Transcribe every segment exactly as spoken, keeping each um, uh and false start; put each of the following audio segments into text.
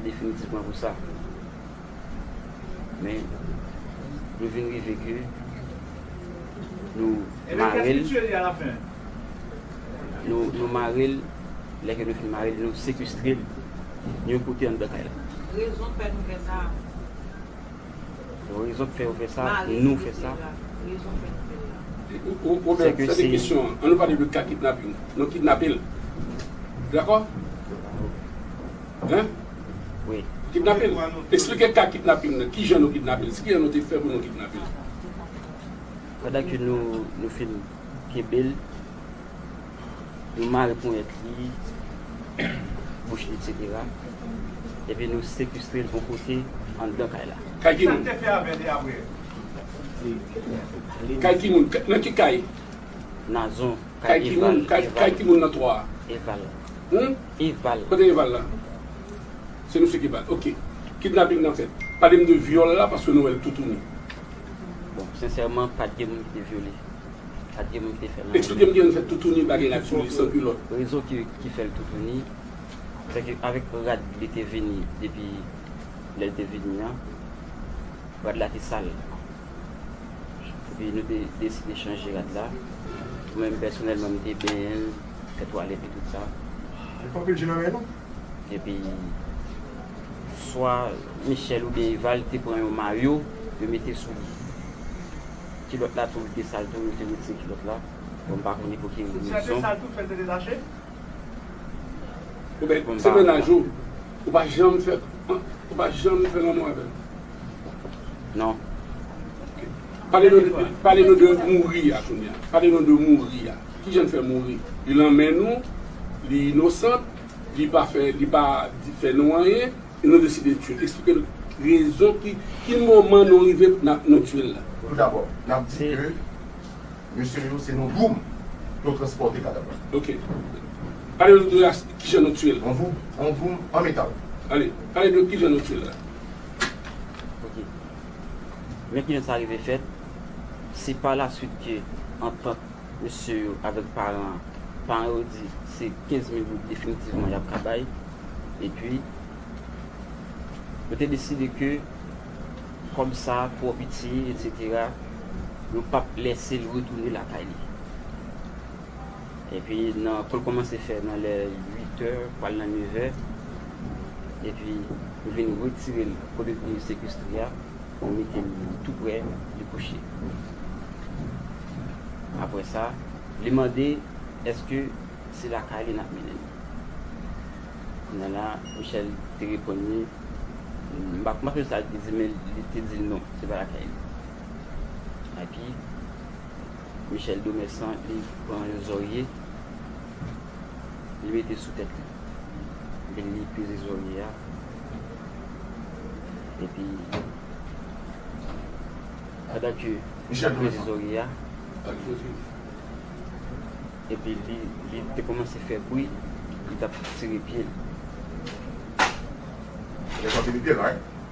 Definitivman pou sa. Men, nou vin rive ke nou mare l, nou, nou mare l, lè ke nou fin mare l, nou sekestre l yon kote anndan kay la. Rezon k fè nou fè sa. Rezon k fè yo fè sa, nou fè sa. Ou, ou, ou, se ke se de kesyon an. An nou pale de ka kidnaping. Nou kidnape l. Dakò? Hein? Wi. Kidnape l. Eksplike ka kidnaping nan. Kijan nou kidnape l? Kijan nou te fè pou nou kidnape l? Pandan ke nou, nou fin kenbe l, nou mare ponyèt li, bouch li, etsetera. Epi nou sekestre l yon kote anndan kay la. Kay ki moun? Kay ki moun? Nan ki kay? Nazon, kay Eval. Kay ki moun? Kay, kay ki moun nan twa a? Eval. Hmm? Eval. Kote Eval la? Se misye ki bat. Ok. Kidnaping nan fèt. Pale m de vyòl la, paske nou wè l toutouni. Bon, sensèman, pa t gen moun ki te vyole. Pa t gen moun ki te fè l anyen. Eksplike m kijan n fè toutouni bagay la sou li san kilòt. Rezon ki, ki fè l toutouni, se ke avèk rad li te vini depi lè l te vini an, rad la te sal. Epi nou te deside chanje rad la. Mwen menm pèsonèlman, m te benyen l, fè twalèt e tout sa. Li pa anpil je nan men nou. Epi, swa Michel oubyen Eval te pran yon mayo, yo mete sou li. Kilòt la tou, li te sal tou, yo te retire kilòt la. Bon, m pa konnen pou ki rezon. Ou bèt, se mennaj ou. Ou pa janm fè, ou pa janm fè lanmou avè l. Non. Ok. Pale nou, pale nou de mouri a kounye a. Pale nou de mouri a. Kijan l fè mouri? Li nan men nou, li inosan, li pa fè, li pa di, fè nou anyen, e nou deside tiye l. Eksplike nou rezon ki, ki moman nou rive n ap, nou tiye l la. Toudabò, n ap di ke mesye yo, se nan Groom yo transpòte kadav la. Ok. Pale nou de kijan nou tiye l. An Groom, an Groom, an metal. Ale, pale nou kijan nou tiye l la. Ok. Men kijan sa rive fèt, se pa la swit ke antant mesye yo avèk paran, paran yo di se kenz mil goud definitivman y ap ka bay. Epi, yo te deside ke kòb sa twò piti, etsetera, yo p ap lèse l retounen lakay li. Epi, nan, kou l kòmanse fè nan lè uit è, pral nan nèf è, epi, yo vin retire l kote yo sekestre a, yo mete l tou prè, li kouche. Apre sa, li mande, èske se lakay li n ap mennen l? Kounye a la, Michel te reponn li, m pa, m pa sonje sa l te di, men li te di l non, se pa lakay li. Epi, Michel Domersan, li pran yon zòrye, li mete sou tèt li. Epi li peze zòrye a. Epi, pandan ke li peze zòrye a, epi li, li te kòmanse fè bri, li t ap tire pye l.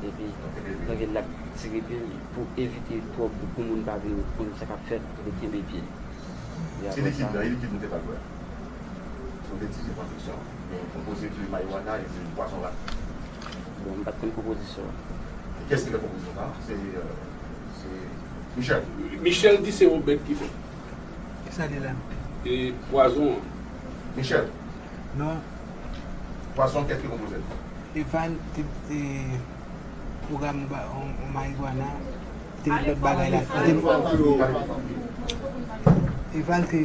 Epi, pandan l ap tire pye l, pou evite twòp pou moun pa vin konn sa k ap fèt, li kenbe pye l. Se likid nan, e likid nou te pral bwè. Nou te di se konstriksyon. Gen konpoze de marijuana e de pwazon rat. Bon, m pa t konn konpozisyon an. E kiyès ki fè konpozisyon sa a? Se, euh, se Michel. Michel di se Obed ki fè. Kisa li la? E pwazon an. Michel. Non. Pwazon, kiyès ki konpoze l? Eval te, te pwograme yon ba-, yon, yon marijuana, te met lòt bagay la. Te, Eval te,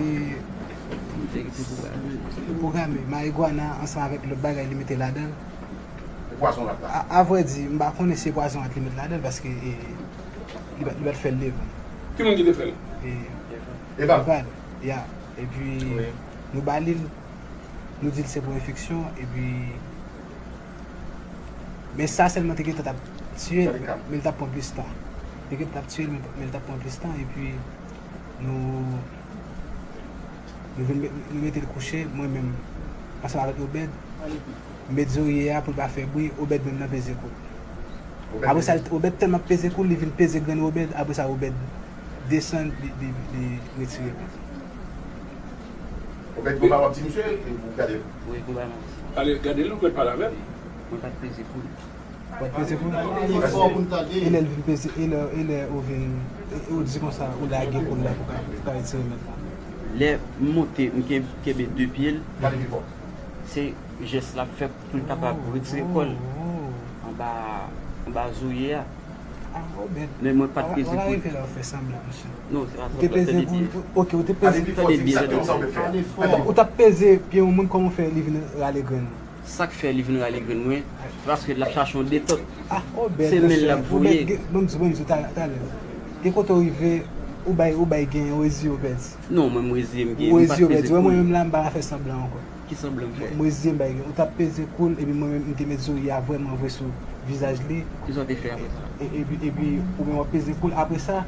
te pwograme marijuana ansanm avèk lòt bagay li mete ladan l. E pwazon rat la? A, a vrè di, m pa konnen si se pwazon rat li met ladan l, paske, e, li pa, li pa t fè l devan. Ki moun ki te fè l? E, Eval. Eval, ya. Epi, nou ba li l, nou di l se pou enfeksyon, epi, men sa sèlman te gentan t ap tiye l, men l t ap pran plis tan. Te gentan t ap tiye l, men, men l t ap pran plis tan, epi nou, nou vin met, nou mete l kouche, mwen menm, ansanm avèk Obed, m met zòrye a pou l pa fè bri, Obed menm nan peze kou l. Apre sa, Obed tèlman ap peze kou l, li vin peze grenn Obed, apre sa, Obed desann, li, li, li retire pye l. Obed, konba w ap di misye, e pou gade l. Wi, konba m ap di. Ale, gade l, ou pral pale avè l. Mwen pa t peze koul. Ou pa t peze koul? E lè l vin peze, e lè, e lè ou vin, e, e ou di konsa, ou lage koul la pou ka, pou ka retire mèt la? Lè m monte, m ken-, kenbe de pye l, se jès l ap fè pou l kapab retire kò l anba, anba zoye a. Ah, oh, bèt. Men mwen pa t peze koul. Ou te peze koul tou? Ok, ou te peze. Tande byen, tande byen. Ou t ap peze pye yon moun, kòman w fè li vin rale grenn ou? Sa k fè li vin rale grenn mwen, se paske l ap chache yon detant. Ah, oh, bèt, se men l l ap voye. Ban m di w, ban m di w, talè, talè. Gen kote w rive, ou bay, ou bay gen, ou reziye w pèdi. Non, mwen, m reziye m gen, m pa t peze koul. Mwen menm la, m pa ka fè sanblan ankò. Ki sanblan m fè? M reziye m bay gen. Ou t ap peze koul, epi mwen menm, m te met zoye a vrèman vre sou vizaj li. Kisa w te fè apre sa? E, epi, epi, ou menm w ap peze koul apre sa?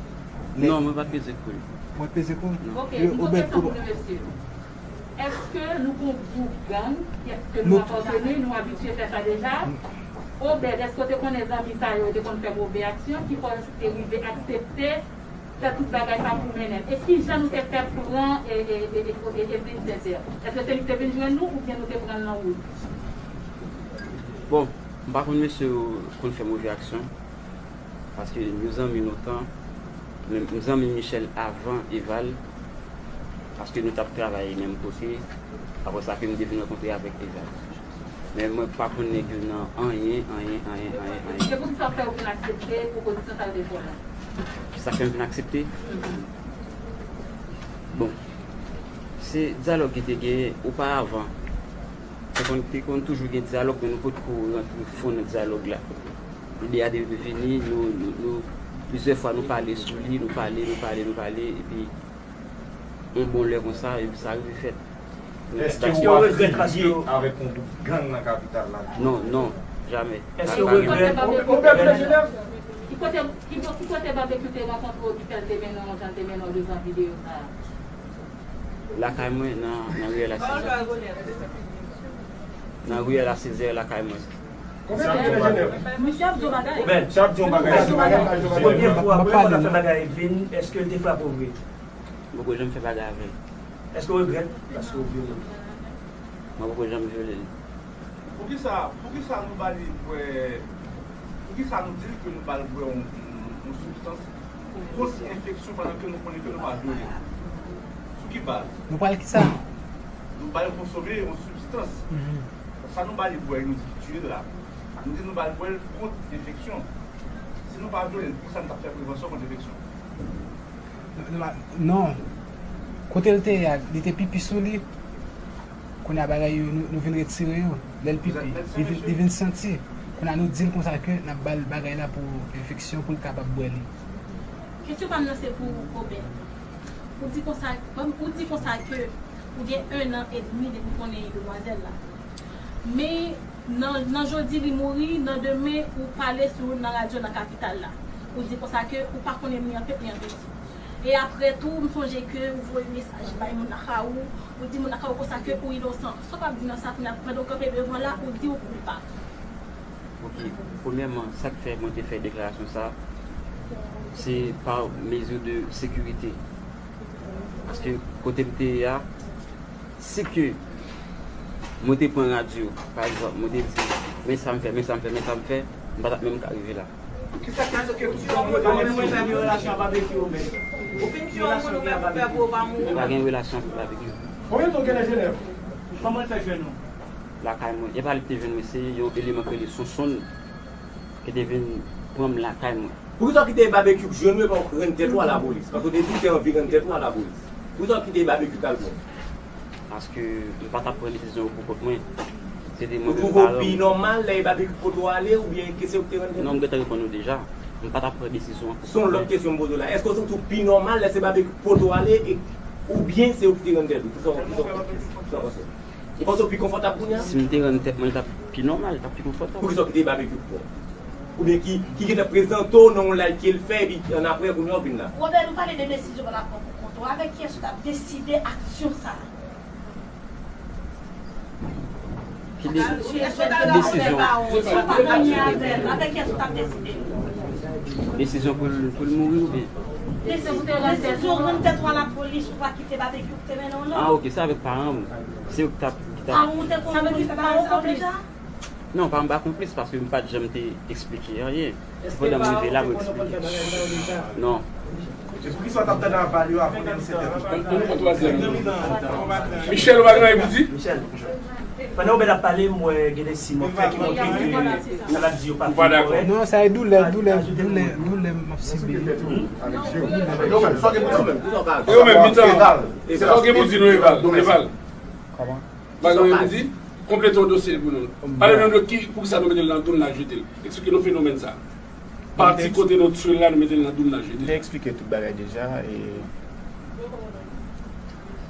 Non, mwen pa t peze koul. Ou pa t peze koul? Non. Ok, yon kesyon pou nou, mesye. Èske nou gon gwoup gang, èske nou apateni, nou abitye fè sa deja? Obed, èske w te konnen zanmi sa yo te konn fè move aksyon, ki fè w te rive aksepte fè tout bagay sa pou mennen l? E kijan nou te fè pran e, e, e, e, e, Evelyne Sincère? Èske se li ki te vin jwenn nou oubyen nou te pran l nan wout? Bon, m pa konn mesye yo konn fè move aksyon. Paske nou zanmi lontan. Men m zanmi Michel avan Eval, paske nou t ap travay menm kote. Apre sa ke m te vin rankontre avèk Eval. Men mwen pa konn nèg yo nan anyen, anyen, anyen, anyen, anyen. Se poukisa w fè w vin aksepte pwopozisyon sa yo te fè w la? Sa fè m vin aksepte? Mhm. Bon, se dyalòg ki te genyen oparavan. Te konn, te konn toujou gen dyalòg, men nou potko rantre fon nan dyalòg la. Lide a te vini, nou, nou, nou, plizyè fwa nou pale sou li, nou pale, nou pale, nou pale, epi yon bon lè konsa, epi sa rive fèt. Èske w ap filiye avèk yon gwoup gang nan kapital la? Non, non, jamè. Èske w regrèt? Ki kote, ki, ki kote Babekyou te rankontre w ki fè l te mennen w jan l te mennen w devan videyo sa a? Lakay mwen, nan, nan riyèl a Sezè. Nan riyèl a Sezè, lakay mwen. Misye ap di yon bagay. Obed, misye ap di yon bagay. Premye fwa, premye fwa l ap fè bagay Evelyne, èske l te frape w vre? Mwen poko janm fè bagay avè l. Èske w regrèt paske w vyole l? Mwen poko janm vyole l. Poukisa, poukisa nou ba li bwè, poukisa nou di l ke nou ba l bwè yon, yon, yon sibstans kont enfeksyon pandan ke nou konnen ke nou pa vyole l? Sou ki baz? Nou ba l kisa? Nou ba l konsome yon sibstans. Mhm. Sa nou ba li bwè, nou di ki tiye l la. Nou di nou ba l bwè l kont enfeksyon. Si nou pa vyole l, poukisa nou t ap fè prevansyon kont enfeksyon? Non, non. Kote l te ye a, li te pipi sou li. Kounye a bagay yo, nou, nou vin retire yo. Lè l pipi, li vin, li vin santi. Kounye a nou di l konsa ke n ap ba l bagay la pou enfeksyon, pou l kapab bwè li. Kesyon pa m nan se pou Obed. Ou di konsa, ou di konsa ke ou gen en an edmi depi w konnen demwazèl la. Men nan, nan jodi li mouri, nan demen ou pale sou, nan radyo nan kapital la. Ou di konsa ke ou pa konnen ni an fèt ni an vèti. E apre tou, m sonje ke ou voye mesaj bay moun lakay ou, ou di moun lakay ou konsa ke ou inosan. Sa w p ap di nan sa kounye a, pandan w kanpe devan la, ou di ou koupab? Ok, premyèman, sa k fè mwen te fè deklarasyon sa, se pa mezi de sekirite. Paske kote m te ye a, si ke mwen te pran radyo, pa egzanp, mwen te di, men sa m fè, men sa m fè, men sa m fè, m pa t ap menm ka rive la. Kisa k fè ke ou pa menm gen relasyon ak Babekyou, men? Ou fin di yon moun ou menm ou pè pou ou pa mouri. M pa gen relasyon ak Babekyou. Konbyen tan w gen nan Jenèv? Kòman l fè jwenn ou? Lakay mwen. E pa li ki te jwenn mwen, se yon eleman ki rele Sonsonn ki te vin pran m lakay mwen. Poukisa w kite Babekyou jwenn ou epi w rann tèt ou a lapolis? Paske w te di w te anvi rann tèt ou a lapolis. Poukisa w kite Babekyou t al pran w? Paske m pa t ap pran desizyon yo pou kont mwen. Se te mwen menm paran m. Ou twouve w pi nòmal lè e Babekyou k pote w ale oubyen ke se ou ki te rann tèt ou? Non, m gentan reponn ou deja. M pa t ap pran desizyon an pou kont mwen. Se yon lòt kesyon m poze w la. Èske w santi w pi nòmal lè se Babekyou k pote w ale e, oubyen se ou ki te rann tèt ou? Kisa w, kisa w, kisa w panse? Ou panse w pi konfòtab kounye a? Si m te rann tèt mwen, l t ap pi nòmal, l t ap pi konfòtab. Poukisa w kite Babekyou pran w? Oubyen ki, ki gentan prezante w nan yon live ke l fè, epi annapre, kounye a, w vin la? Wobè, nou pale de desizyon w pral pran pou kont ou. Avèk kiyès ou t ap deside aksyon sa a? Ki de-, ki desizyon? Avèk kiyès ou t ap deside? Desizyon pou l, pou l mouri oubyen? Desizyon pou te rann tèt ou. Desizyon rann tèt ou a lapolis, ou pa kite Babekyou ki te mennen w, non? Ah, ok, se avèk paran m. Se yo ki t ap, ki t ap. Paran w te konplis bagay sa yo deja? Non, pa m pa konplis, paske m pa t janm te eksplike anyen. Se pandan m rive la, m eksplike. Non. E poukisa w t ap tande aval yo avan ventisèt è? Michel, ou pa gen anyen pou di? Pandan Obed ap pale, m wè gen de siy m wè ki montre ke sa l ap di yo pa fin kòrèk. Non, sa e doulè, doulè, doulè, doulè m ap sibi. E ou menm, Mitan, sa w gen pou di nou, Eval? Eval, pa gen anyen pou di? Konplete yon dosye pou nou. Pale nou de ki, poukisa nou mete l nan dou n la jete l. Eksplike nou fenomèn sa. Pati kote nou tchwe l la, nou mete l nan dou n la jete l. M te eksplike tout bagay deja. E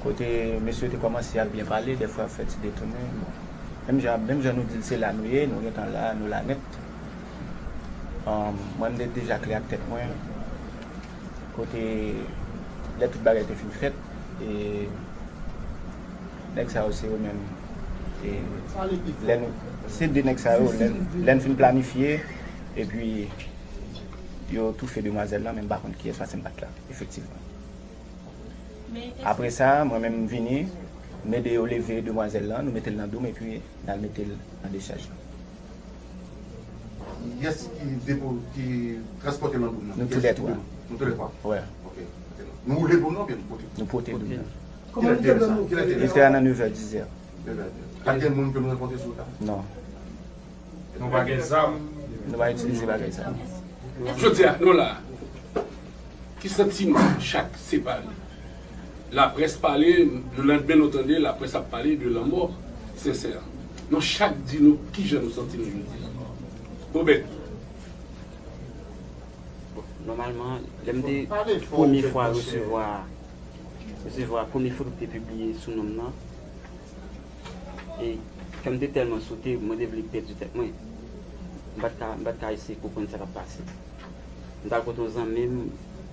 kote mesye yo te kòmanse ap byen pale, dèfwa ap fè ti detounen. Bon. Menm jan, menm jan nou di l se la nou ye, nou gentan la, nou la nèt. Mwen, m te deja klè ak tèt mwen. Kote lè tout bagay te fin fèt, e nèg sa yo se yo menm. E lè nou, se de nèg sa yo, lè, lè n fin planifye, epi yo toufe demwazèl lan, men m pa konn kiyès, paske m pa t la, efektivman. Apre sa, mwen menm, m vini, m ede yo leve demwazèl lan, nou mete l nan dou m, epi n al mete l nan dechaj lan. Kiyès ki depo, ki transpòte nan dou m nan? Nou toulètwa. Nou toulètwa? Wi. Ok. Nou woule dou m nan oubyen nou pote? Nou pote dou m nan. Kilè te lè sa? Kilè te lè sa? Li te a nan nevè, dizè. Nevè. Pa t gen moun ke nou rankontre sou wout la? Non. Nou pa gen zam? Nou pa itilize bagay sa. Jodi a, nou la. Ki santiman chak separe? Laprès pale, lelandmen nou tande laprès ap pale de lanmò Sensè. Nou chak di nou kijan nou santi nou jodi a. Obed. Bon, nòmalman, lè m te premye fwa resevwa resevwa premye foto ki te pibliye sou non m nan, e kè m te tèlman sote, mwen te vle pèdi tèt mwen. M pa t ka, m pa t ka eseye konprann sa k ap pase. M t al kote yon zanmi m,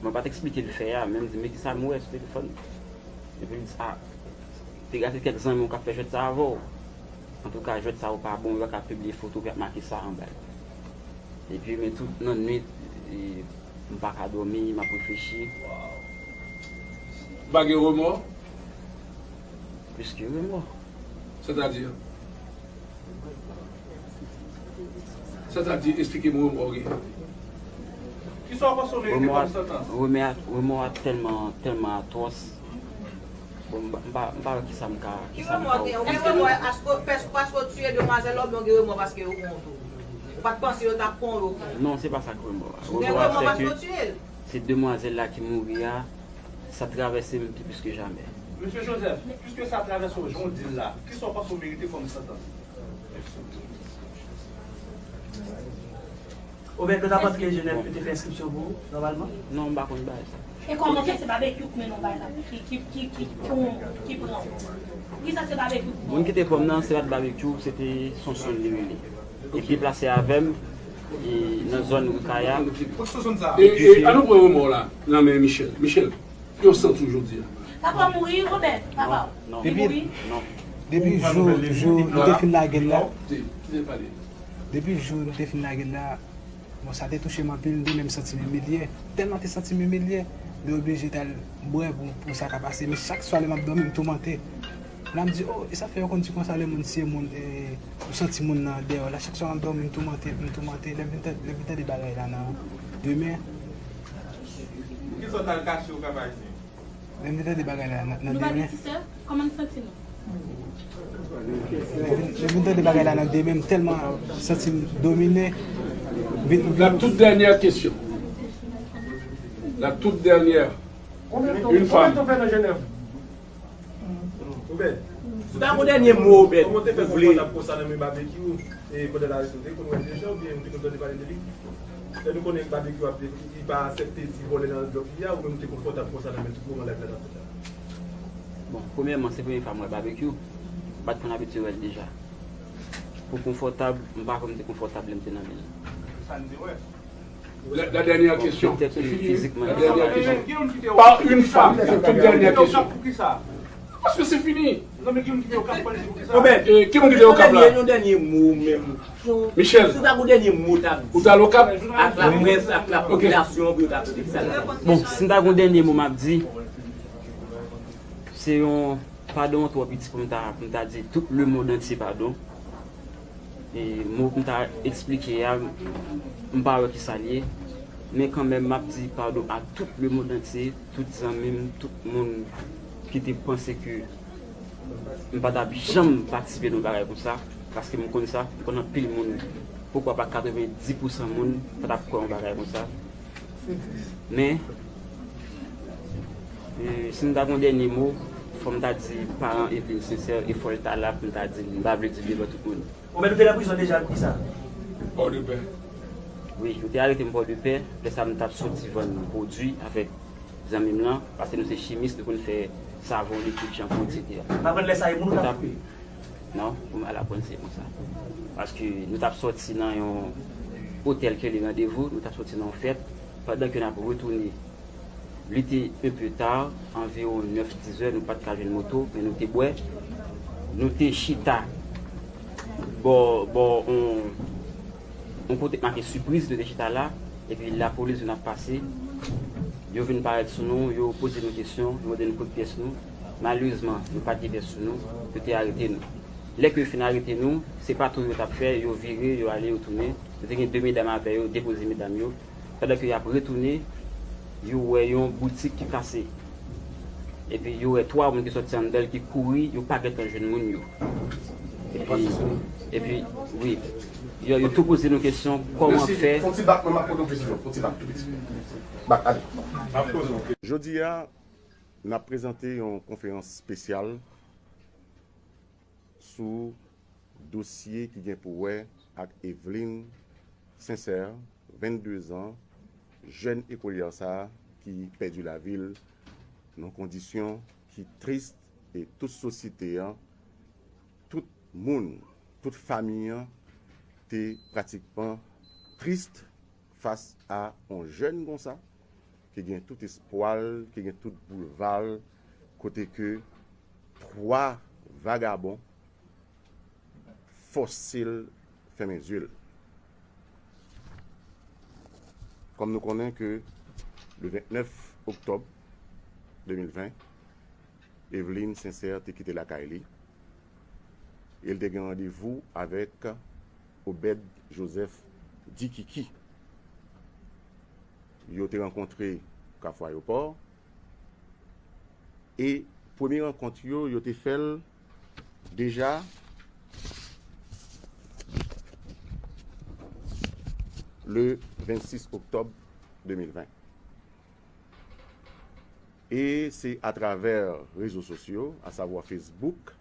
mwen pa t eksplike l fè a, men m di, men kisa m wè sou telefòn? Epi l di, a, te gate kèk zanmi w k ap fè jwèt sa avè w. Antouka, jwèt sa yo pa bon, yo pa ka pibliye foto pou y ap make sa anba l. Epi, men tout nan nwit, e, m pa ka dòmi, m ap reflechi. Ou pa gen remò? Plis ke remò. Sètadi? Sètadi, eksplike m remò w genyen. Kisa w panse w merite kòm santans? Remò a, remò a tèlman, tèlman atwòs. Bon, m pa, m pa, m pa wè kisa m ka, kisa m ka ofri. Ou gen remò paske, paske w tiye demwazèl la oubyen w gen remò paske yo pran w tou? Ou pa t panse yo t ap pran w, yo pran w? Non, se pa sa k remò a. Ou gen remò paske w tiye l? Se demwazèl la ki mouri a, sa travèse m pi plis ke jamè. Mesye Joseph, piske sa travèse w jan w di l la, kisa w panse w merite kòm santans? Obed, lòt ap antre Jenèf, yo te fè enskripsyon pou ou, nòmalman? Non, m pa konn bagay sa. E kòman ke se babekyou k mennen w bay la? Ki, ki, ki, ki, ki pran w? Kisa se babekyou k pran w? Moun ki te pran m nan, se pa t babekyou, se te Sonson li rele. Epi deplase avè m, e, nan zòn Rikaya. E, e, an nou pran remò w la nan men Michel. Michel, ki w santi w jodi a? Papa w mouri, Obed, papa w. Non. Depi, Mouri. Non. depi jou, jou li te fin lage l la, Kite pale. Depi jou li te fin lage l la, bon, sa te touche m anpil, m te menm santi m imilye. Tèlman te santi m imilye, m te oblije t al bwè pou, pou sa ka pase. Men chak swa lè m ap dòmi, m toumante. La m di, o, e sa fè yo konn di konsa lè moun tiye moun, e, ou santi moun nan dèyè w la. Chak swa m ap dòmi, m toumante, m toumante. Lè m vin tande, lè m vin tande bagay la nan demen. Kisa w t al kache ou Kap Ayisyen? Lè m vin tande bagay la nan, nan Nou pa demen. gen ti sè? Kòman n santi nou? Lè m vin, lè m vin tande bagay la nan demen, m tèlman santi m domine. M vin, m La vin toute dernière question. La toute dernière. Une femme. Obed, si w ta gon dènye mo, Obed, ou vle. Kòman w te fè konprann ap konsa nan men Babekyou, e pandan l arete w, te konn wè l deja oubyen ou te konn tande pale de li? Lè nou konnen Babekyou ap, li pa aksepte di vòlè nan djòb li a, ou menm ou te konfòtab konsa nan men tout moman live la t ap fèt la? Bon, premyèman, se premye fwa m wè Babekyou. M pa t konn abitye wè l deja. Pou konfòtab, m pa kwè m te konfòtab lè m te nan men l. Sa n te wè. La, la dernière question. Peut-être C'est fini. Physiquement. La dernière question. Ki moun ki te Par une femme. La toute dernière question. Pou kisa? Parce que c'est fini. Non, men ki moun ki te Okap pou kisa? Obed, E ki moun ki te Okap la? Yon dènye mo menm. Michel. Si w ta gon dènye mo w ta di. Ou t al Okap? Ak laprès, ak lapopilasyon pou yo ta tande sa. Bon, si m ta gon dènye mo m ap di, se yon padon twò piti pou m ta, pou m ta di tout lemonn antye padon. E mo m ta eksplike a, m pa wè ki sa l ye, men kanmenm m ap di padon a tout lemonn antye, tout zanmi m, tout moun ki te panse ke m pa t ap janm patisipe nan yon bagay konsa, paske m konn sa, m konn anpil moun, poukwa pa katrevenndis pousan moun pa t ap kwè yon bagay konsa. Men, e, si m ta gen yon dènye mo, fò m ta di paran Eveline Sincère, e fò l ta la pou m ta di l, m pa vle di l devan tout moun. Obed, ou te nan prizon deja pou kisa? Pòdepè. Wi, yo te arete m Pòdepè. Lè sa a, m t ap soti vann pwodui avèk zanmi m lan, paske nou se chimis, nou konn fè savon, likid, chanpou, etsetera. M aprann lè sa a, e moun ou t ap koupe? Non, pou m al aprann se konsa. Paske nou t ap soti nan yon otèl ki rele Randevou, nou t ap soti nan yon fèt. Pandan ke n ap retounen, li te un peu tard, anviwon nèf, dizè, nou pa t ka jwenn moto, men nou te bwè. Nou te chita bò, bò, on, on kote k make Sipriz, nou te chita la, epi lapolis vin ap pase. Yo vin parèt sou nou, yo poze nou kesyon, yo mande nou kote pyès nou. Malerezman, nou pa t gen pyès sou nou, yo te arete nou. Lè ke yo fin arete nou, se pa tou yo t ap fè, yo vire, yo ale, yo tounen. Nou te gen de medam avè yo, depoze medam yo. Pandan ke y ap retounen, yo wè yon boutik ki kase. Epi yo wè twa moun ki sòti anndan l ki kouri, yo pa gentan jwenn moun yo. Epi, epi, wi, yo, yo tou poze nou kesyon, kòman fè. Fon ti bak, mwen m ap poze yon kesyon, fon ti bak tou piti. Bak, ale. Jodi a, n ap prezante yon konferans espesyal sou dosye ki gen pou wè ak Eveline Sincère, vennde zan, jèn ekolyè sa a ki pèdi lavi l nan kondisyon ki tris, e tout sosyete an, tout moun, tout fanmi an te pratikman tris fas a on jèn konsa, ki gen tout espwa l, ki gen tout boulva l, kote ke twa vagabon fòse l fèmen zye l. Kòm nou konnen ke le vennèf oktòb de mil ven, Eveline Sincère te kite lakay li, e l te gen randevou avèk Obed Joseph Dikiki. Yo te rankontre Kafou Ayewopò, e premye rankont yo, yo te fè l deja le vennsis oktòb de mil ven. E se atravè rezo sosyo, asavwa Facebook,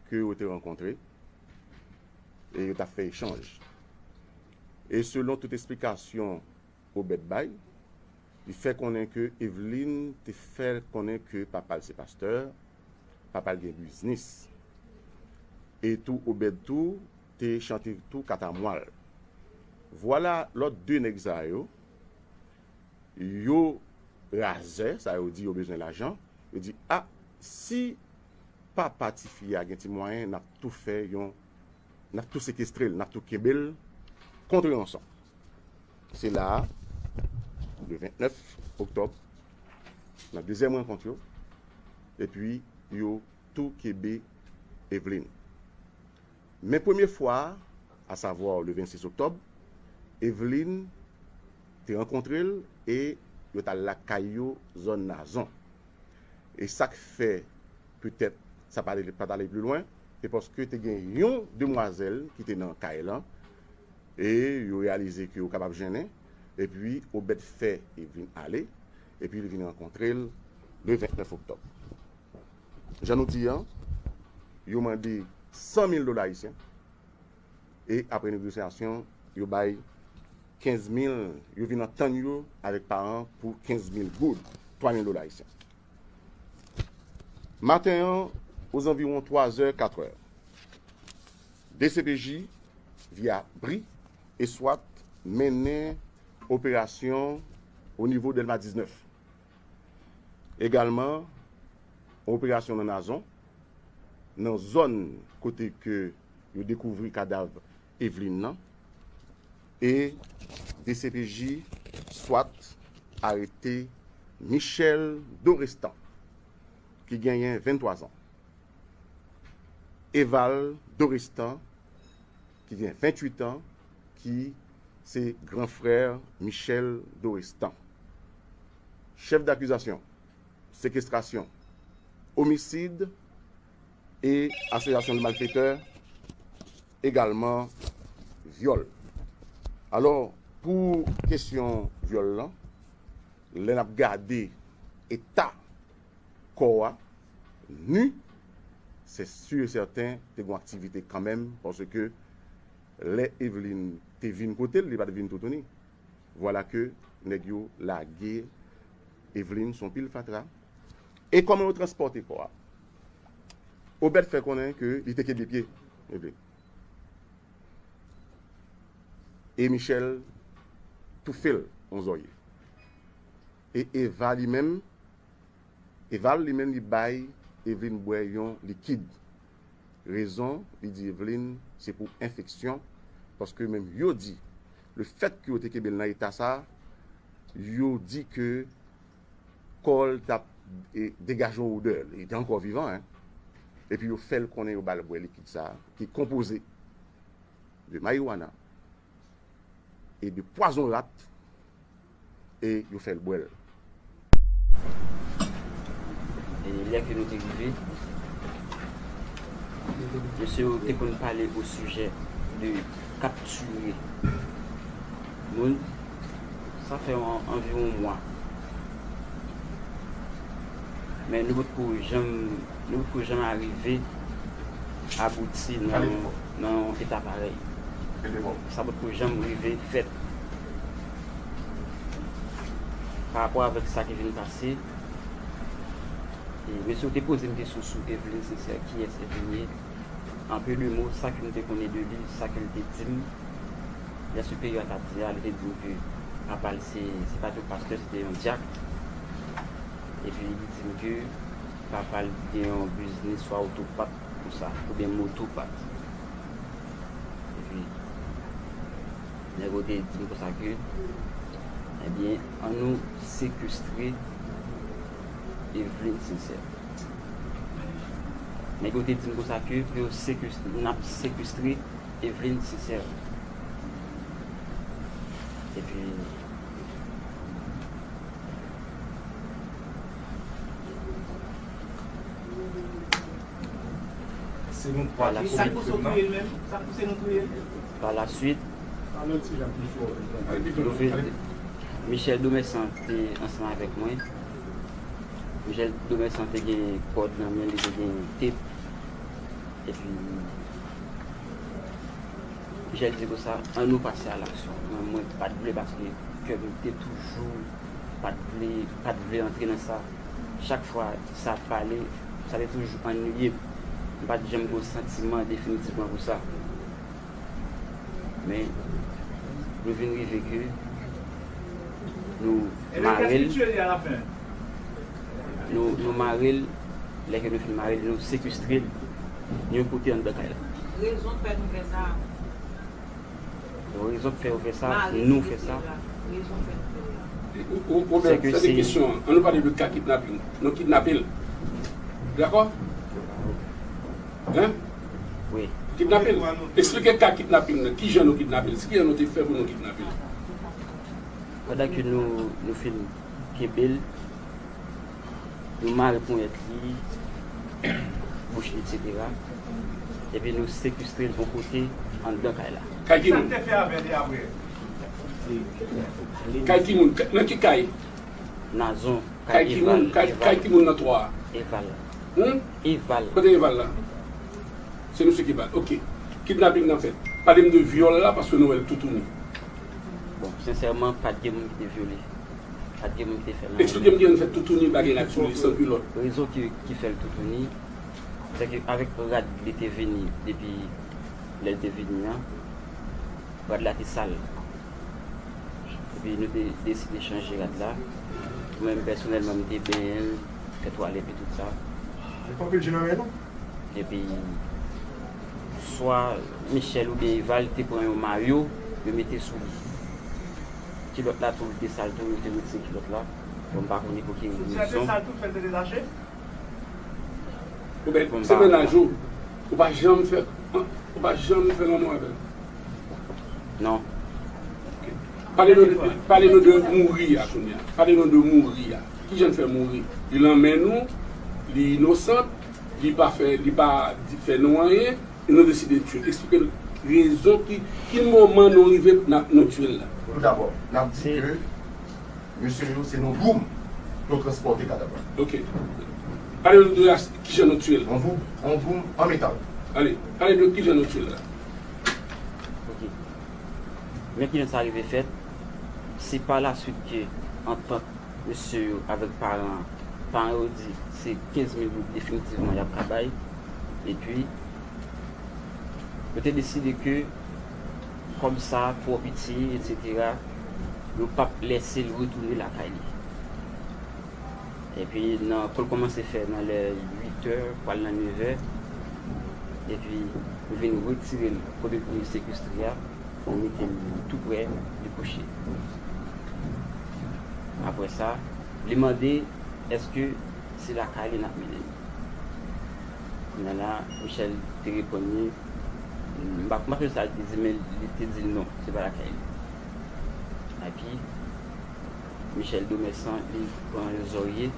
ke yo te rankontre e yo t ap fè echanj. E selon tout esplikasyon Obed bay, li fè konnen ke Eveline te fè konnen ke papa l se pastè, papa l gen biznis. E tou Obed tou te chante tou katamwa l. Vwala lòt de nèg sa yo, yo razè, sa yo di yo bezwen lajan, yo di, a, si papa tifi a gen ti mwayen, n ap tou fè yon, n ap tou sekestre l, n ap tou kenbe l kont ranson. Se la a, le vennèf oktòb, nan dezyèm rankont yo, epi yo tou kenbe Eveline. Men premye fwa a, asavwa le vennsis oktòb, Eveline te rankontre l e yo t al lakay yo, zòn Nazon. E sa k fè petèt sa pa t ale, pa t ale pli lwen, se paske te gen yon demwazèl ki te nan kay lan, e yo reyalize ke yo kapab jennen, epi Obed fè Eveline ale, epi li vin rankontre l le vennèf oktòb. Jan nou di an, yo mande san mil dola ayisyen, e apre negosyasyon, yo bay kenz mil, yo vin antann yo avèk paran pou kenz mil goud, twa mil dola ayisyen. Maten an, ozanviwon twa zè, kat è, D C P J, via bri e swat mennen operasyon o nivo Dèlma diznèf. Egalman, yon operasyon nan Nazon, nan zòn kote ke yo dekouvri kadav Eveline nan, e D C P J swat arete Michel Dorestan, ki genyen venntwa zan. Eval Dorestan, ki gen venntuit an, ki se gran frè Michel Dorestan. Chèf dakizasyon, sekestrasyon, omisid e asosyasyon de malfetè, egalman vyòl. Alò, pou kesyon vyòl lan, lè n ap gade eta kò a, ni, se si e sèten te gen aktivite kanmenm, paske lè Eveline te vin kote l, li pa t vin toutouni. Vwala ke nèg yo lage Eveline sou yon pil fatra. E kòman yo transpòte kò a? Obed fè konnen ke li te kenbe pye Eveline. E Michel toufe l yon zòrye. E Eva li menm, Eva li menm li bay Eveline bwè yon likid. Rezon, li di Eveline, se pou enfeksyon, paske menm yo di, le fèt ke yo te kenbe l nan eta sa, yo di ke kò l t ap, e, degaje yon odè, li te ankò vivan, en. Epi yo fè l konnen yo ba l bwè likid sa, ki konpoze de marijuana e de pwazon rat, e yo fè l bwè l. E lè ke nou te rive, mesye yo te konn pale o sijè de kaptire moun. Sa fè an, anviwon mwa. Men nou potko janm, nou potko janm arive abouti nan, nan yon eta parèy. Sa potko janm rive fèt. Pa rapò avèk sa ki vin pase, e, mesye yo te poze m kesyon sou Eveline Sincère, kiyès Eveline ye. An pe de mo, sa ke m te konnen de li, sa ke l te di m, lè siperyè a t ap di a, li te di m ke papa l se, se pa t yon pastè, se te yon dyak. Epi li di m ke papa l gen yon biznis swa otopat konsa, oubyen motopat. Epi, nèg yo te di m konsa ke, ebyen, ann nou sekestre Eveline Sincère. Nèg yo te di m konsa ke pou yo sekestre, n ap sekestre Eveline Sincère. Epi, Se nou twa ki komet krim nan. Sa k pouse w touye l menm? Sa k pouse nou touye l? Pa la swit, nou vin, Michel Domersan te ansanm avèk mwen. Michel Domersan te gen kòd nan men li, te gen tep. Epi, Michel di konsa, ann nou pase a laksyon. Mwen, mwen pa t vle paske kè m te toujou pa t vle, pa t vle antre nan sa. Chak fwa sa ap pale, sa te toujou anniye m. M pa t janm gen yon santiman definitivman pou sa. Men, nou vin rive ke nou mare l. Nou, nou mare l, lè ke nou fin mare l, nou sekestre l, nou pote anndan kay la. Rezon k fè nou fè sa. Bon, rezon k fè yo fè sa, nou fè sa. Ou, ou, ou, Obed, se de kesyon an. Ann nou pale de ka kidnaping. Nou kidnape l. Dakò? Hein? Wi. Kidnape l. Eksplike ka kidnaping nan. Kijan nou kidnape l? Kijan nou te fè pou nou kidnape l? Pandan ke nou, nou fin kenbe l, nou mare ponyèt li, bouch li, etsetera. Epi nou sekestre l yon kote anndan kay la. Kay ki moun? Sa k te fè avè li apre? Kay ki moun? Nan ki kay? Nazon, kay Eval. Kay ki moun? Kay, kay ki moun nan twa a? Eval. Hmm? Eval. Kote Eval la? Se misye ki bat. Ok. Kidnaping nan fèt. Pale m de vyòl la, paske nou wè l toutouni. Bon, sensèman, pa t gen moun ki te vyole. Pa t gen moun ki te fè l anyen. Eksplike m kijan l fè toutouni bagay la sou li, san kilòt. Rezon ki, ki fè l toutouni, se ke avèk rad li te vini depi lè l te vini an, rad la te sal. Epi nou te deside chanje rad la. Mwen menm pèsonèlman, m te benyen l, fè twalèt li, tout sa. Li pa anpil je nan men non. Epi, swa Michel oubyen Eval te pran yon mayo, yo mete sou li. Kilòt la tou, li te sal tou, yo te retire kilòt la. Bon, m pa konnen pou ki rezon. Ou pa, se mennaj ou. Ou pa janm fè, ou pa janm fè lanmou avè l. Non. Ok. Pale nou de, pale nou de mouri a kounye a. Pale nou de mouri a. Kijan l fè mouri? Li nan men nou, li inosan, li pa fè, li pa di, fè nou anyen, e nou deside tiye l. Eksplike n rezon ki, ki moman nou rive n ap, nou tiye l la. Toudabò, n ap di ke mesye yo se nan goum yo transpòte kadav la. Ok. Pale nou de la, kijan nou tiye l. An goum, an goum, an metal. Ale, pale de kijan nou tiye l la. Ok. Men kijan sa rive fèt, se pa la swit ke antant mesye yo avèk paran, paran yo di se kenz mil goud definitivman y ap ka bay. Epi, yo te deside ke kòb sa twò piti, etsetera, yo p ap lèse l retounen lakay li. Epi, nan, pou l kòmanse fè nan lè uit è, pral nan nèf è, epi, yo vin retire l kote l te sekestre a, pou mete l tou prè li kouche. Apre sa, li mande èske se lakay li n ap mennen l. Kounye a la, Michel te reponn li, m pa, m pa sonje sa li te di, men li te di l non, se pa lakay li. Epi, Michel Domèsan, li pran yon zòrye,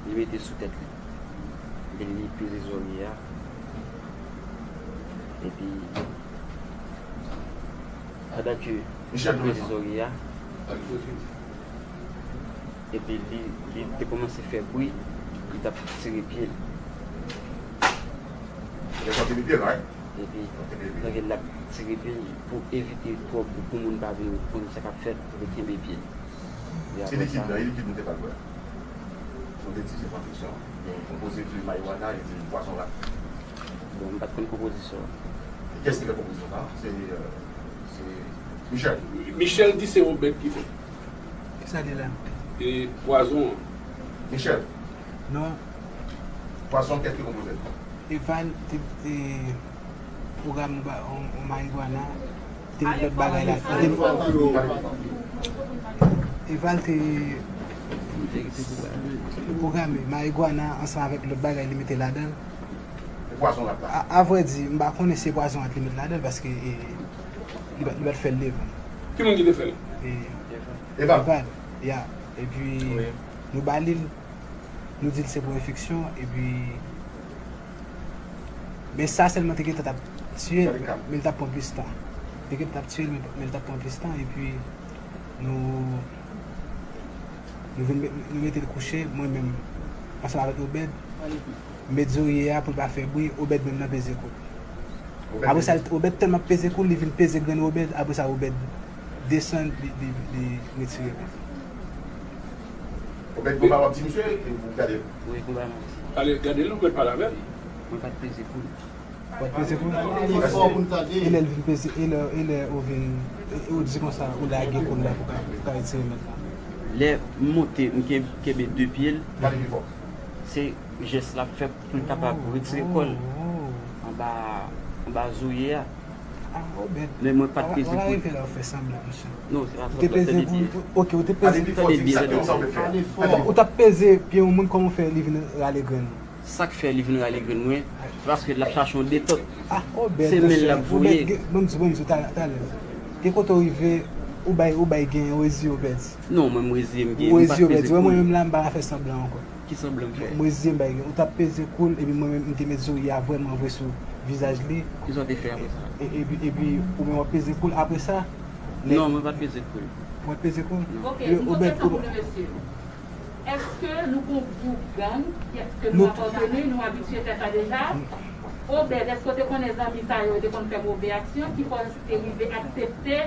li mete sou tèt li. Epi li peze zòrye a. Epi, pandan ke Michel l ap peze zòrye a, epi li, li te kòmanse fè bri, li t ap tire pye l. Epi, pandan l ap tire pye l, pou evite twòp, pou moun pa vin konn sa k ap fèt, li kenbe pye l. E apre sa, e likid nou te pral bwè. Nou te di se pran fiksyon. Yon konpoze de marijuana e de pwazon rat. Bon, m pa t konn konpozisyon an. E kiyès ki fè konpozisyon sa? Se, euh, se Michel. Michel di se Obed ki fè. Kisa li la? E pwazon an. Michel. Non. Pwazon, kiyès ki konpoze l? Eval te, te pwograme yon ba-, yon, yon marijuana, te met lòt bagay la. Te, Eval te pwograme marijuana ansanm avèk lòt bagay li mete ladan l. E pwazon rat la? A, a vrè di, m pa konnen si se pwazon rat li met ladan l, paske, e, li pa, li pa t fè l devan. Ki moun ki te fè l? E, Eval. Eval, ya. Epi, nou ba li l, nou di l se pou enfeksyon, epi, men sa sèlman te gentan t ap tiye l, men l t ap pran plis tan. Te gentan t ap tiye l, men, men l t ap pran plis tan, epi, nou, nou vin met, nou mete l kouche, mwen menm, ansanm avèk Obed, m met zòrye a pou l pa fè bri, Obed menm nan peze kou l. Apre sa, Obed tèlman peze kou l, li vin peze grenn Obed, apre sa, Obed desann, li, li, li retire pye l. Obed, konba w ap di misye, e ou gade l? Wi, konba m ap di. Ale, gade l, ou mèt pale avè l. Mwen pa t peze kou l. Ou pa t peze kou l? E lè l vin peze, e lè, e lè ou vin, e, e ou di konsa, ou lage kou l la pou ka, pou ka retire mèt la. Lè m monte, m ken-, kenbe de pye l. Pale pi fò. Se jès l ap fè pou l kapab retire kò l anba, anba zòrye a. Ah, Obed. Men mwen pa t peze kou l. Ou pa rive la, ou fè sanblan, mesye. Non, se pa sanblan, tande byen. Ou te peze kou l, ok, ou te peze. Tande byen, tande byen. Ou t ap peze pye yon moun, kòman w fè li vin rale grenn ou? Sa k fè li vin rale grenn mwen, se paske l ap chache yon detant. Ah, Obed, mesye. Se men l l ap voye. Obed, bon, bon, talè, talè. Gen kote w rive, ou bay, ou bay gen, ou reziye, Obed. Non, mwen, m reziye, m gen, m pa t peze kou l. Ou reziye, Obed. Wè, mwen menm la, m pa ka fè sanblan ankò. Ki sanblan m fè? M reziye m bay gen. Ou t ap peze kou l, epi mwen menm, m te met zòrye a vrèman vre sou vizaj li. Kisa w te fè apre sa? E, epi, epi, ou menm w ap peze kou l apre sa? Non, mwen pa t peze kou l. Ou pa t peze kou l? Non. Ok, m gen yon kesyon pou nou, mesye. Èske nou gon gwoup gang, èske nou apateni, nou abitye fè sa deja? Obed, èske w te konnen zanmi sa yo te konn fè move aksyon, ki fè w te rive aksepte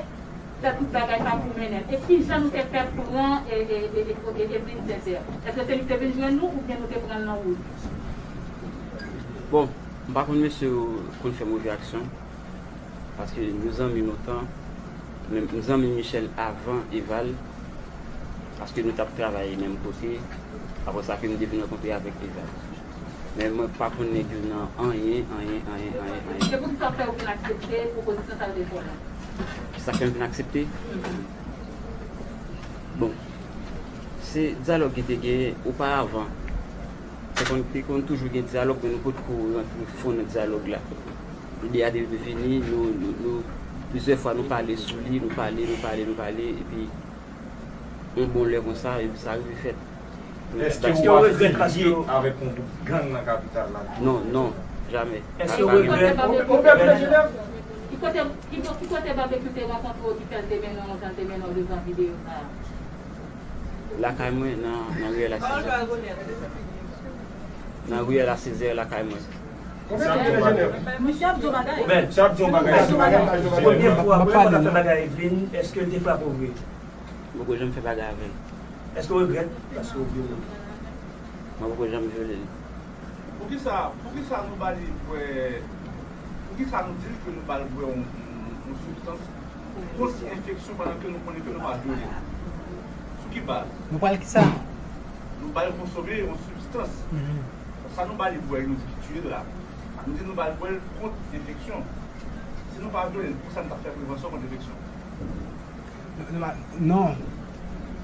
fè tout bagay sa pou mennen l? E kijan nou te fè pran e, e, e, e, e, Evelyne Sincère? Èske se li ki te vin jwenn nou oubyen nou te pran l nan wout? Bon, m pa konn mesye yo konn fè move aksyon. Paske nou zanmi lontan. Men m zanmi Michel avan Eval, paske nou t ap travay menm kote, apre sa ke m te vin rankontre avèk Eval. Men mwen pa konn nèg yo nan anyen, anyen, anyen, anyen, anyen. Se poukisa fè ou vin aksepte pwopozisyon sa yo te fè w la? Kisa fè m vin aksepte? Bon, se dyalòg ki te genyen oparavan. Te konn, te konn toujou gen dyalòg, men nou potko rantre fon nan dyalòg la. Ide a te vini, nou, nou, nou, Plizyè fwa nou pale sou li, nou pale, nou pale, nou pale, epi yon bon lè konsa, epi sa rive fèt. Èske w ap lye avèk yon gwoup gang nan kapital la? Non, non, jamè. Èske w regrèt? Ki kote, ki kote Babekyou te rankontre w ki fè l te mennen w jan l te mennen w devan videyo sa a? Lakay mwen, nan, nan riyèl a Sizè. Nan riyèl a Sizè, lakay mwen. Misye ap di yon bagay. Misye ap di yon bagay. Premye fwa, premye fwa w t ap fè bagay ak Evelyne, èske l te frape w vre? Mwen poko janm fè bagay avè l. Èske w regrèt paske w vyole l? Mwen poko janm vyole l. Poukisa, poukisa nou ba li bwè, poukisa nou di l ke nou ba l bwè yon, yon, yon sibstans kont enfeksyon pandan ke nou konnen ke nou pa vyole l? Sou ki baz? Nou ba l kisa? Nou ba l konsome yon sibstans. Sa nou ba li bwè, nou di ki tiye l la. Nou di nou ba l bwè l kont enfeksyon. Si nou pa vyole l, poukisa nou t ap fè prevansyon kont enfeksyon? Non.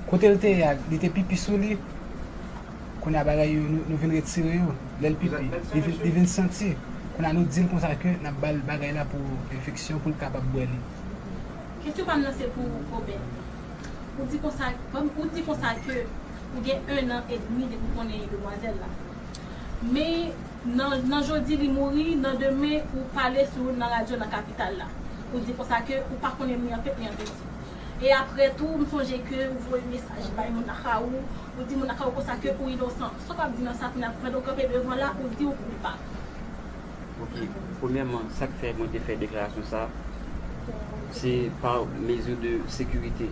Kote l te ye a, li te pipi sou li. Kounye a bagay yo, nou, nou vin retire yo. Lè l pipi, li vin, li vin santi. Kounye a nou di l konsa ke n ap ba l bagay la pou enfeksyon, pou l kapab bwè li. Kesyon pa m nan se pou Obed. Ou di konsa, ou di konsa ke ou gen en an edmi depi w konnen demwazèl la. Men nan, nan jodi li mouri, nan demen ou pale sou nan radyo nan kapital la. Ou di konsa ke ou pa konnen ni an tèt ni an tèt. E apre tou, m sonje ke ou voye mesaj bay moun lakay ou, ou di moun lakay ou konsa ke ou inosan. Sa w ap di nan sa kounye a, pandan w kanpe devan la, ou di ou koupab. Ok, premyèman, sa k fè mwen te fè deklarasyon sa, se pa mezi de sekirite.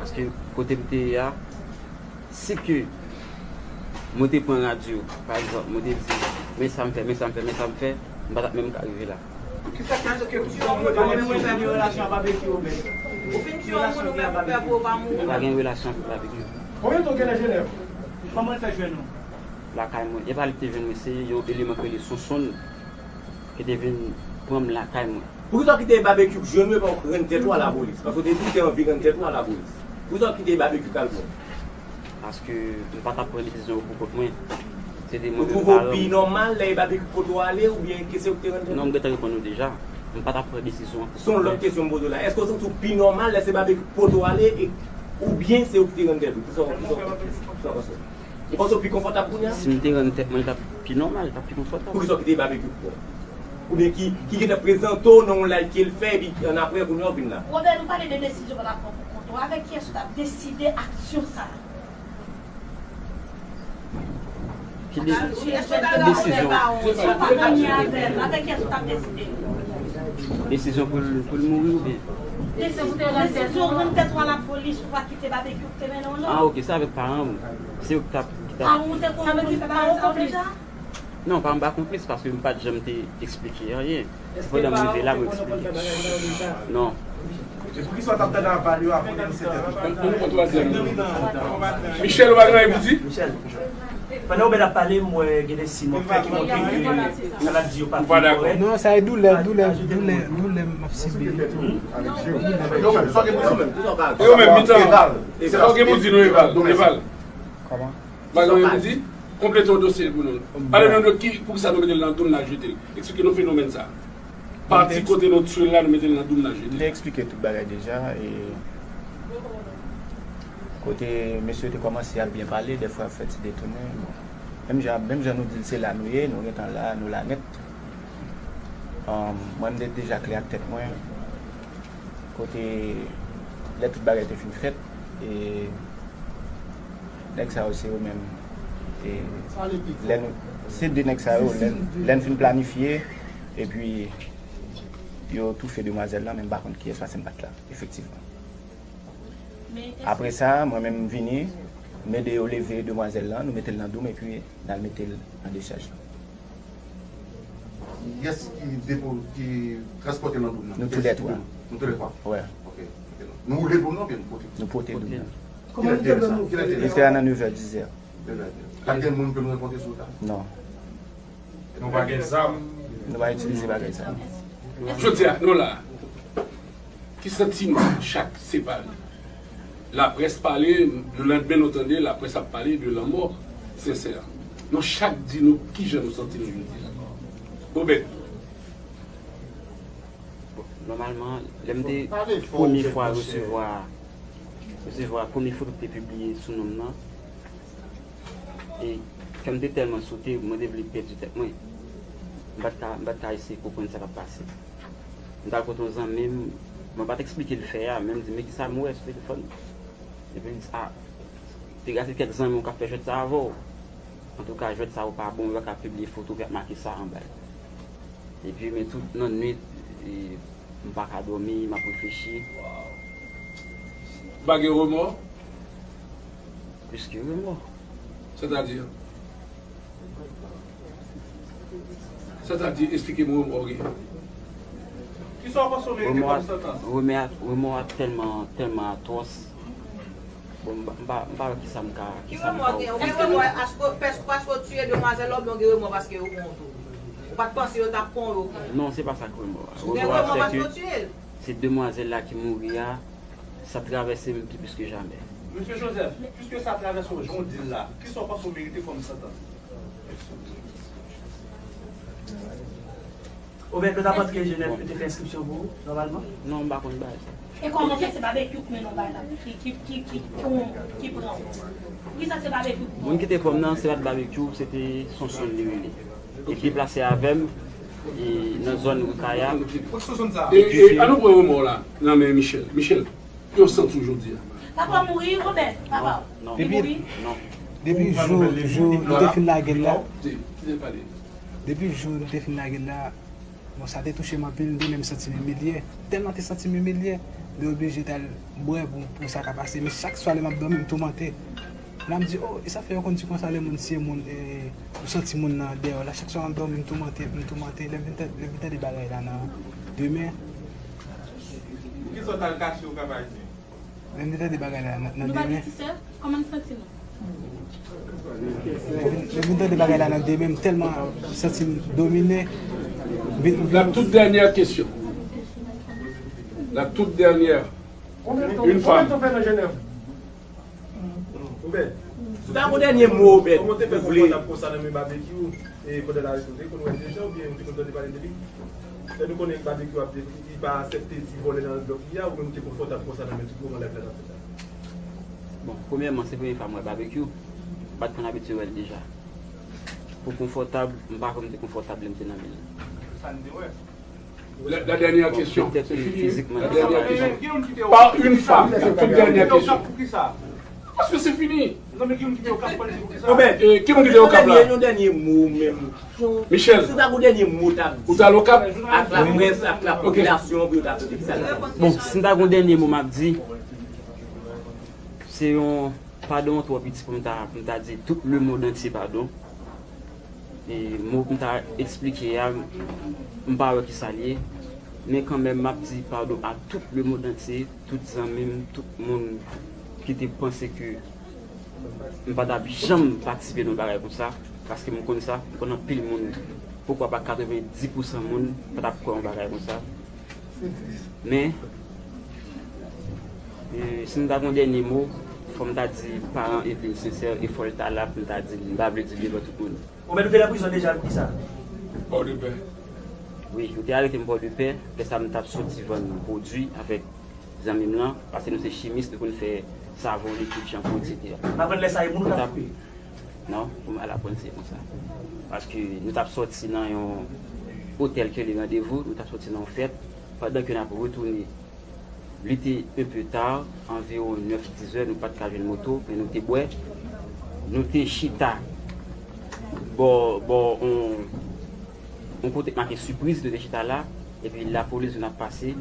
Paske kote m te ye a, si ke mwen te pran radyo, pa egzanp, mwen te di, men sa m fè, men sa m fè, men sa m fè, m pa t ap menm ka rive la. Kisa k fè ke ou pa menm retabli relasyon ak Babekyou, Obed? Ou fin tiye yon moun ou menm ou pè pou ou pa mouri? M pa gen relasyon avèk Babekyou. Konbyen tan w gen nan Jenèv? Kòman l fè jwenn ou? Lakay mwen. E pa li ki te jwenn mwen, se yon eleman ki rele Sonsonn ki te vin pran m lakay mwen. Poukisa w kite Babekyou jwenn ou epi w rann tèt ou a lapolis? Paske w te di w te anvi rann tèt ou a lapolis. Poukisa w kite Babekyou k al pran w? Paske m pa t ap pran desizyon yo pou kont mwen. Se te mwen menm paran m. Ou twouve w pi nòmal lè e Babekyou k pote w ale oubyen ke se ou ki te rann tèt ou? Non, m gentan reponn ou deja. M pa t ap pran desizyon an pou kont mwen. Se yon lòt kesyon m poze w la. Èske w santi w pi nòmal lè se Babekyou k pote w ale e, oubyen se ou ki te rann tèt ou? Kisa w, kisa w, kisa w panse? Ou panse w pi konfòtab kounye a? Si m te rann tèt mwen, l t ap pi nòmal, l t ap pi konfòtab. Poukisa w kite Babekyou pran w? Oubyen ki, ki gentan prezante w nan yon live ke l fè, epi annapre, kounye a, w vin la? Obed, ou pale de desizyon w t ap pran pou kont ou. Avèk kiyès ou t ap deside aksyon sa a? Ki de-, ki desizyon? Si w pa konn li avè l, avèk kiyès ou t ap deside? Desizyon pou l, pou l mouri oubyen? Desizyon pou te rann tèt ou. Desizyon rann tèt ou a lapolis, ou pa kite Babekyou ki te mennen w, non. Ah, ok, se avèk paran m. Se yo ki t ap, ki t ap. Paran w te konn fè bagay sa yo deja? Non, paran m pa konplis paske m pa t janm te eksplike anyen. Se pandan m rive la, mwen eksplike. Non. E poukisa w t ap tande aval yo avan de nou se tèt ou? Ann, ann pran twazyèm nan. Michel, ou pa gen anyen pou di? Michel, pandan Obed ap pale, m wè gen de siy mòtè ki montre ke sa l ap di yo pa fin kòrèk. Non, sa e doulè, doulè, doulè, doulè m ap sibi. Yo menm, sa w gen pou di? Yo menm, mitan. Sa w gen pou di nou, Eval? Eval. Kòman? Bagay yo di, konplete yon dosye pou nou. Pale nou de ki, poukisa nou mete l nan dou m, n al jete l. Eksplike nou fenomèn sa. Pati kote nou tchwe l la, nou mete l nan dou m, n al jete l. M te eksplike tout bagay deja, e kote mesye yo te kòmanse ap byen pale, dèfwa ap fè ti detounen. Bon. Menm jan, menm jan nou di l se la nou ye, nou gentan la, nou la nèt. Ahn, mwen, m te deja klè ak tèt mwen. Kote, lè tout bagay te fin fèt, e nèg sa yo se yo menm, e lè nou, se de nèg sa yo, lè, lè n fin planifye, epi yo toufe demwazèl lan, men m pa konn kiyès, paske m pa t la, efektivman. Apre sa, mwen menm, m vini, m ede yo leve demwazèl lan, nou mete l nan dou m, epi n al mete l nan dechaj lan. Kiyès ki depo-, ki transpòte l nan dou m nan? Nou toulètwa. Nou toulètwa? Wè. Ok. Nou woule dou m nan oubyen nou pote? Nou pote dou m nan. Kilè te ye sa? Kilè te ye sa? Li te a nan nevè, dizè. Nevè, dizè. Pa t gen moun ke nou rankontre sou wout la? Non. Nou pa gen zam? Nou pa itilize bagay sa. Jodi a, nou la. Ki santi nou chak separe? Laprès pale, lelandmen nou tande laprès ap pale de lanmò Sensè. Nou chak di nou kijan nou santi nou jodi a. Obed. Bon, Nòmalman, lè m te premye fwa resevwa, resevwa premye foto ki te pibliye sou non m nan, e kè m te tèlman sote, mwen te vle pèdi tèt mwen. M pa t ka, m pa t ka eseye konprann sa k ap pase. M t al kote yon zanmi m, mwen pa t eksplike l fè a, men m di, "Men kisa m wè sou telefòn?" Epi l di, "A, te gade kèk zanmi w k ap fè jwèt sa avè w. Antouka, jwèt sa yo pa bon, yo pa ka pibliye foto ki ap make sa anba l." Epi, men tout nan nwit, e, m pa ka dòmi, m ap reflechi. Ou pa gen remò? Plis ke remò. Sètadi? Sètadi, esplike m remò w gen. Kisa w panse w merite kòm santans? Remò a, remò a tèlman, tèlman atwòs. Bon, m pa, m pa, m pa wè kisa m ka, Ki kisa m remò ka w gen? Ou ofri. gen remò paske, paske, paske w tiye demoiselle la oubyen w gen remò paske yo pran w tou? Ou pa t panse yo t ap pran w, yo pran w? Non, se pa sa k remò a. Ou gen Remò a remò paske se w ke tiye l? Se demwazèl la ki mouri a, sa travèse m pi plis ke jamè. Mesye Joseph, piske sa travèse w jan w di l la, kisa w panse w merite kòm santans? Obed, nou t ap antre Jenèf, yo te fè enskripsyon pou ou, nòmalman? Non, m pa konn bagay sa. E kòman fè se babekyou k mennen w bay la? Ki, ki, ki, ki, ki, ki pran w? Kisa se babekyou k pran w? Moun ki te pran m nan, se pa t babekyou, se te Sonson li rele. Li deplase avè m e nan zòn Rikaya. E, e, an nou pran remò w la nan men Michel. Michel, ki w santi w jodi a? Papa w mouri, Obed, papa w. Non. Li mouri? Non. Depi jou, jou nou te fin lage l la, depi jou nou te fin lage l la, bon, sa te touche m anpil, m te menm santi m imilye. Tèlman te santi m imilye, m te oblije t al bwè pou, pou sa ka pase. Men chak swa lè m ap dòmi, m toumante. La m di, oh, e sa fè yo konn di konsa lè moun tiye moun, e, ou santi moun nan dèyè w la. Chak swa m ap dòmi, m toumante, m toumante. Lè m vin tande, lè m vin tande bagay la nan demen. Pou kisa w t al kache ou ka pa di? Lè m vin tande bagay la nan, nan Nou pa gen demen. ti sè? Kòman n santi nou? Lè m vin tande bagay la nan demen, m tèlman santi m domine. M vin, m La vin toute dernière question. La toute dernière. Une femme. Obed, Si w ta gon dènye mo, Obed, kòman w te fè ou vle. Konfòtab konsa nan men Babekyou? E pandan l arete, ou te konn wè l deja oubyen ou te konn tande pale de li? Lè nou konnen Babekyou ap, li pa aksepte ti vòlè nan blòk li a, ou menm ou te konfòtab konsa nan men tout moman lè l ap fè sa? Bon, premyèman, se premye fwa m wè Babekyou. M pa t konn abitye wè l deja. Pou konfòtab, m pa kwè m te konfòtab lè m te nan men l. Sa n te wè. La, la dernière question. Peut-être C'est fini. physiquement, La ça dernière va. Question. Ki moun ki te Par une femme. La toute dernière question. Pou kisa? Parce que c'est fini. Non, men ki moun ki te okap pou kisa? Obed, E ki moun ki te okap la? Yon dènye mo menm. Michel, Si w ta gon dènye mo w ta di ou t al okap? Ak laprès, ak lapopilasyon pou yo ta tande kisa l ap di. Bon, si m ta gon dènye mo m ap di, se yon padon twò piti pou m ta, pou m ta di tout lemonn antye padon. E mo pou m ta eksplike a, m pa wè kisa l ye. Men kanmenm, m ap di padon a tout lemonn antye, tout zanmi m, tout moun ki te panse ke m pa t ap janm patisipe nan yon bagay konsa, paske m konn sa, m konn anpil moun, poukwa pa katrevenndis pousan moun, pa t ap kwè yon bagay konsa. Men, e, si m ta gon dènye mo, fò m ta di paran Eveline Sincère, e fò l ta la pou m ta di l, m pa vle di l devan tout moun. Obed, ou te nan prizon deja pou kisa? Pòdepè. Wi, yo te arete m Pòdepè, lè sa m t ap soti vann pwodui avèk zanmi m lan, paske nou se chimis, nou konn fè savon, likid, chanpou, etsetera. M aprann lè sa e moun ou t ap fouye. Non, pou m al aprann se konsa. Paske nou t ap soti nan yon otèl ki rele Randevou, nou t ap soti nan yon fèt, pandan ke n ap retounen. Li te un peu tard, anviwon nèf, dis zè, nou pa t ka jwenn moto, men nou te bwè. Nou te chita bò, bò, on, on kote k make sipriz, nou te chita la, epi lapolis vin ap pase.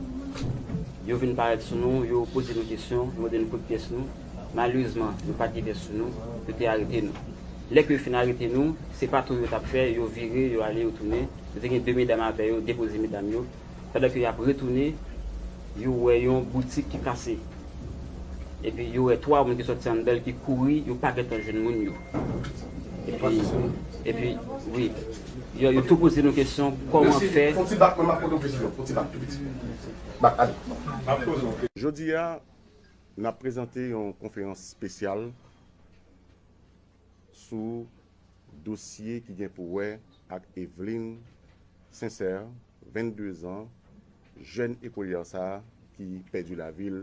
Yo vin parèt sou nou, yo poze nou kesyon, yo mande nou kote pyès nou. Malerezman, nou pa t gen pyès sou nou, yo te arete nou. Lè ke yo fin arete nou, se patwouy yo t ap fè, yo vire, yo ale, yo tounen. Yo te gen de medam avè yo, depoze medam yo. Pandan ke y ap retounen, yo wè yon boutik ki kase. Epi yo wè twa moun ki sòti anndan l ki kouri, yo pa gentan jwenn moun yo. Epi, epi, wi, yo, yo tou poze nou kesyon, kòman fè. Fon ti bak, mwen m ap poze yon kesyon. Fon ti bak tou piti. Bak, ale. Jodi a, n ap prezante yon konferans espesyal sou dosye ki gen pou wè ak Eveline Sincère, vennde zan, jèn ekolyè sa a ki pèdi lavi l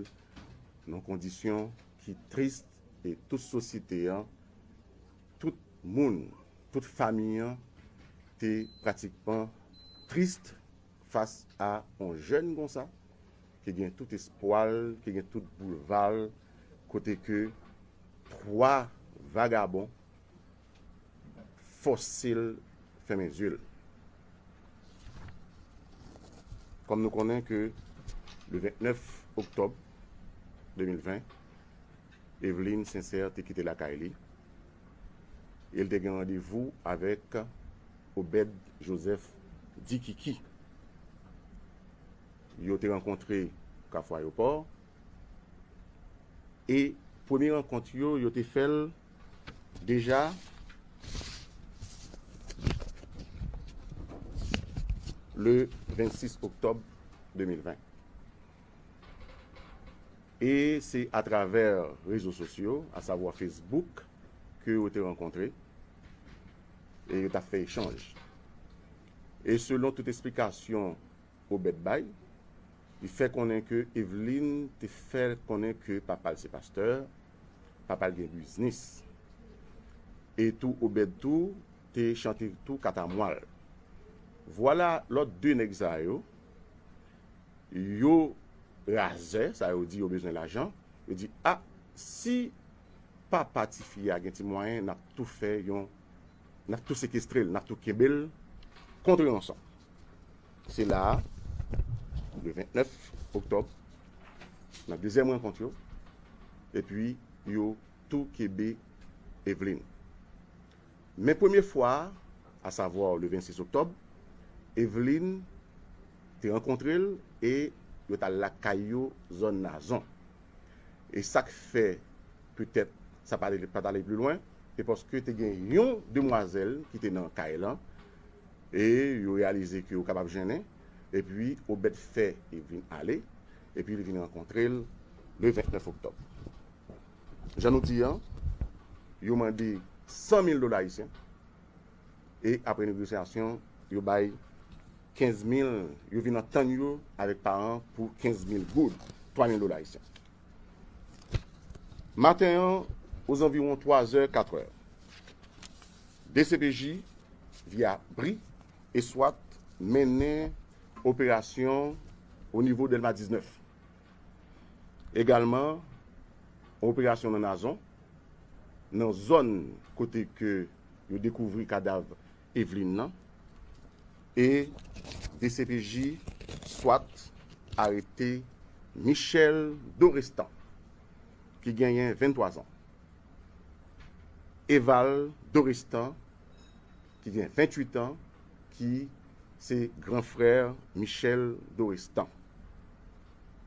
nan kondisyon ki tris, e tout sosyete an, tout moun, tout fanmi an te pratikman tris fas a yon jèn konsa ki gen tout espwa l, ki gen tout boulva l, kote ke twa vagabon fòse l fèmen zye l. Kòm nou konnen ke le vennèf oktòb de mil ven, Eveline Sincère te kite lakay li e l te gen randevou avèk Obed Joseph Dikiki. Yo te rankontre Kafou Ayewopò e premye rankont yo, yo te fè l deja le vennsis oktòb de mil ven. E se atravè rezo sosyo, asavwa Facebook, ke yo te rankontre e yo t ap fè echanj. E selon tout esplikasyon Obed bay, li fè konnen ke Eveline te fè konnen ke papa l se pastè, papa l gen biznis. E tou Obed tou te chante tou katamwal. Vwala lòt de nèg sa yo, yo razè, sa yo di yo bezwen lajan, yo di, a, si papa tifi a gen ti mwayen, n ap tou fè yon, n ap tou sekestre l, n ap tou kenbe l kont ranson. Se la a, le vennèf oktòb, nan dezyèm rankont yo, epi yo tou kenbe Eveline. Men premye fwa a, asavwa le vennsis oktòb, Eveline te rankontre l e yo t al lakay yo, zòn Nazon. E sa k fè petèt sa pa t ale, pa t ale pli lwen, se paske te gen yon demwazèl ki te nan kay lan, e yo reyalize ke yo kapab jennen, epi Obed fè Eveline ale, epi li vin rankontre l le vennèf oktòb. Jan nou di an, yo mande san mil dola ayisyen, e apre negosyasyon, yo bay kenz mil, yo vin antann yo avèk paran pou kenz mil goud, twa mil dola ayisyen. Maten an, ozanviwon twa zè, kat è, D C P J, via bri e swat, mennen operasyon o nivo Dèlma diznèf. Egalman, yon operasyon nan Nazon, nan zòn kote ke yo dekouvri kadav Eveline nan, e D C P J swat arete Michel Dorestan, ki genyen venntwa zan. Eval Dorestan, ki gen venntuit an, ki se gran frè Michel Dorestan.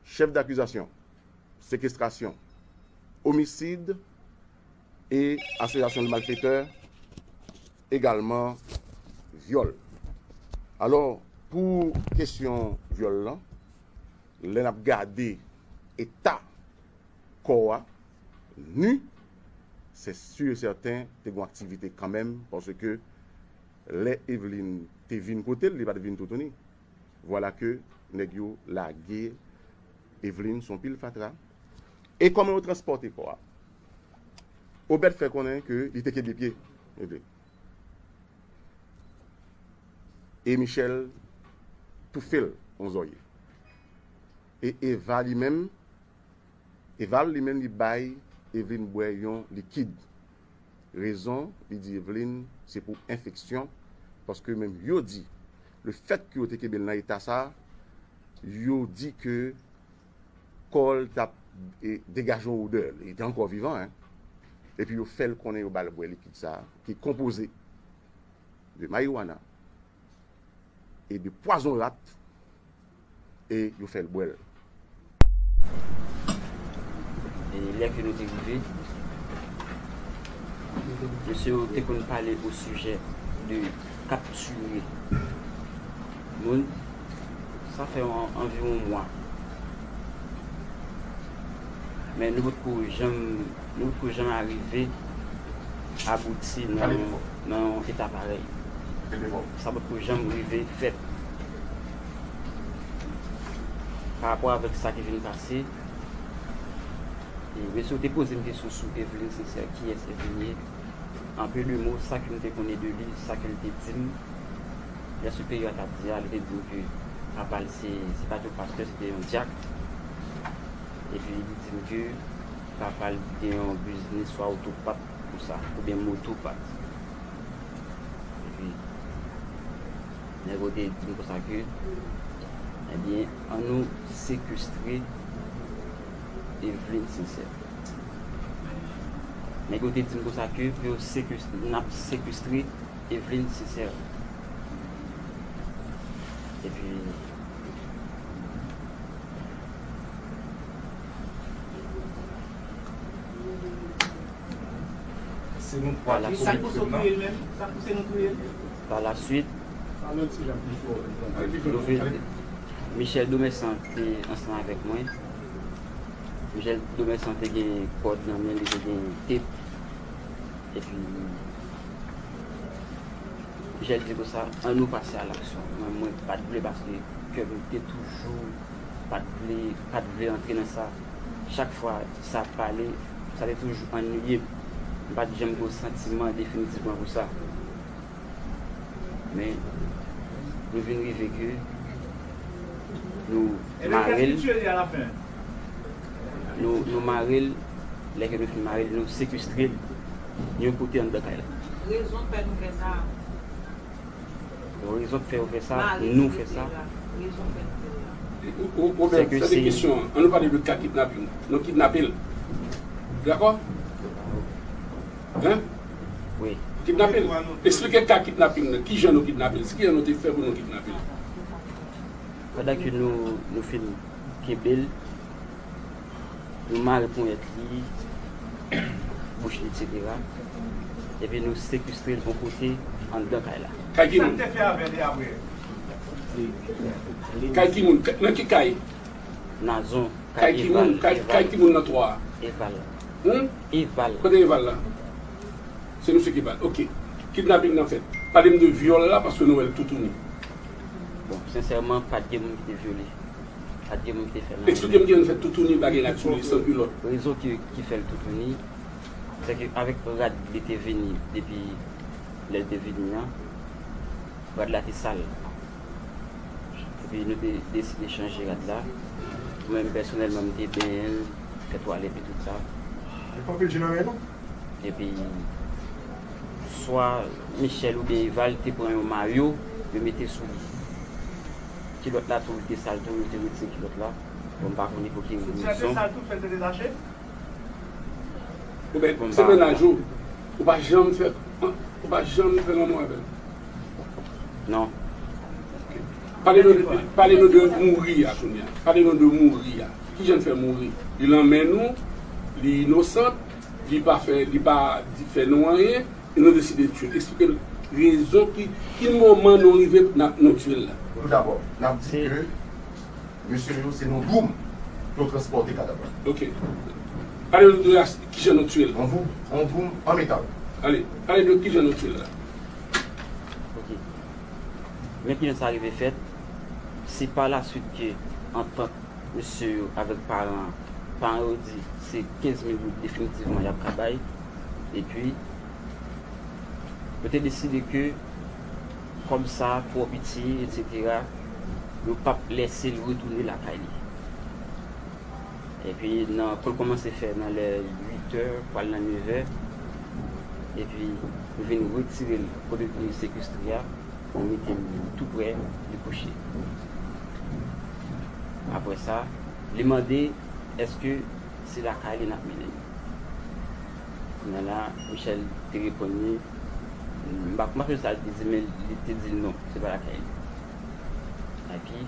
Chèf dakizasyon, sekestrasyon, omisid e asosyasyon de malfetè, egalman vyòl. Alò, pou kesyon vyòl lan, lè n ap gade eta kò a, ni, se si e sèten te gen aktivite kanmenm, paske lè Eveline te vin kote l, li pa t vin toutouni. Vwala ke nèg yo lage Eveline sou yon pil fatra. E kòman yo transpòte kò a? Obed fè konnen ke li te kenbe pye Eveline. E Michel toufe l yon zòrye. E Eva li menm, Eval li menm li bay Eveline bwè yon likid. Rezon, li di Eveline, se pou enfeksyon, paske menm yo di, lefètke yo te kenbe l nan eta sa, yo di ke kò l t ap, e, degaje yon odè, li te ankò vivan, en. Epi yo fè l konnen yo ba l bwè likid sa, ki konpoze de mariwana e de pwazon rat, e yo fè l bwè l. E lè ke nou te rive, mesye yo te konn pale o sijè de kaptire moun. Sa fè an, anviwon mwa. Men nou potko janm, nou potko janm arive abouti nan, nan yon eta parèy. Sa potko janm rive fèt. Pa rapò avèk sa ki vin pase, e, mesye yo te poze m kesyon sou Evelyn Sincère, kiyès Evelyn ye? An peu de mo, sa ke m te konnen de li, sa ke l te di m, lè siperyè a t ap di a, li te di m ke papa l se, se pa t yon pastè, se te yon dyak. Epi li di m ke papa l gen yon biznis swa otopat konsa, oubyen motopat. Epi, nèg yo te di m konsa ke, ebyen, an nou sekestre Evelyn Sincère. Nèg yo te di m konsa ke pou yo sekestre, n ap sekestre Evelyn Sincère. Epi, Se nou twa ki sou Sa k pouse w touye l menm? Sa k pouse nou touye l? Pa la swit, Michel Domersan te ansanm avèk mwen. Michel Domersan te gen kòd nan men li, te gen tep. Epi, Michel di konsa, ann nou pase a laksyon. Mwen, mwen pa t vle paske kè m te toujou pa t vle, pa t vle antre nan sa. Chak fwa sa ap pale, sa te toujou annuiye m. M pa t janm gen yon santiman definitivman pou sa. Men, nou vin rive ke nou mare l. Nou, nou mare l, lè ke nou fin mare l, nou sekestre l yon kote anndan kay la. Rezon k fè nou fè sa. Rezon k fè yo fè sa, nou fè sa. Ou, ou, Robert, se de kesyon an. Ann nou pale de ka kidnaping nan. Nou kidnape l. Dakò? Hein? Wi. Kidnape l. Eksplike ka kidnaping nan. Kijan nou kidnape l? Kijan nou te fè pou nou kidnape l? Pandan ke nou, nou fin kenbe l, nou mare ponyèt li, bouch li, etsetera. Epi nou sekestre l yon kote anndan kay la. Kay ki moun? Sa te fè avè li apre? Kay ki moun? Nan ki kay? Nazon, kay Eval. Kay ki moun? Kay, kay ki moun nan twa a? Eval. Hmm? Eval. Kote Eval la? Se misye ki Eval. Ok. Kidnaping nan fèt. Pale m de vyòl la, paske nou wè l toutouni. Bon, sensèman, pa t gen moun ki te vyole. Pa t gen moun ki te fè l anyen. Eksplike m kijan l fè toutouni, bagay la toutouni, san kilòt. Rezon ki, ki fè l toutouni, se ke avèk rad li te vini depi lè l te vini an, rad la te sal. Epi nou te deside chanje rad la. Mwen menm pèsonèlman, m te benyen l, fè twalèt e tout sa. Li pa pil je nan men non. Epi, swa Michel oubyen Eval te pran yon mayo, yo mete sou li. Kilòt la tou, li te sal tou, yo te retire kilòt la. Bon, m pa konnen pou ki rezon. Ou pa janm fè, ou pa janm fè lanmou avè l? Non. Pale nou, pale nou de mouri a kounye a. Pale nou de mouri a. Kijan l fè mouri? Li nan men nou, li inosan, li pa fè, li pa di, fè nou anyen, e nou deside tiye l. Eksplike n rezon ki, ki moman nou rive n ap, nou tiye l la. Toudabò, n ap di ke mesye yo se nan dwoum pou yo transpòte kadav la. Ok. Pale nou de kijan nou tiye l. An dwoum, an dwoum, an metal. Ale, pale de kijan nou tiye l la. Ok. Men kijan sa rive fèt, se pa la swit ke antant mesye yo avèk paran an, paran yo di se kenz mil goud definitivman y ap ka bay. Epi, yo te deside ke kòb sa twò piti, etsetera, yo p ap lèse l retounen lakay li. Epi, nan, pou l kòmanse fè nan lè uit è, pral nan nèf è, epi, yo vin retire l kote l te sekestre a, pou mete l tou prè li kouche. Apre sa, li mande èske se lakay li n ap mennen l. Kounye a la, Michel te reponn li, m pa, m pa sonje sa l te di, men li te di l non, se pa lakay li. Epi,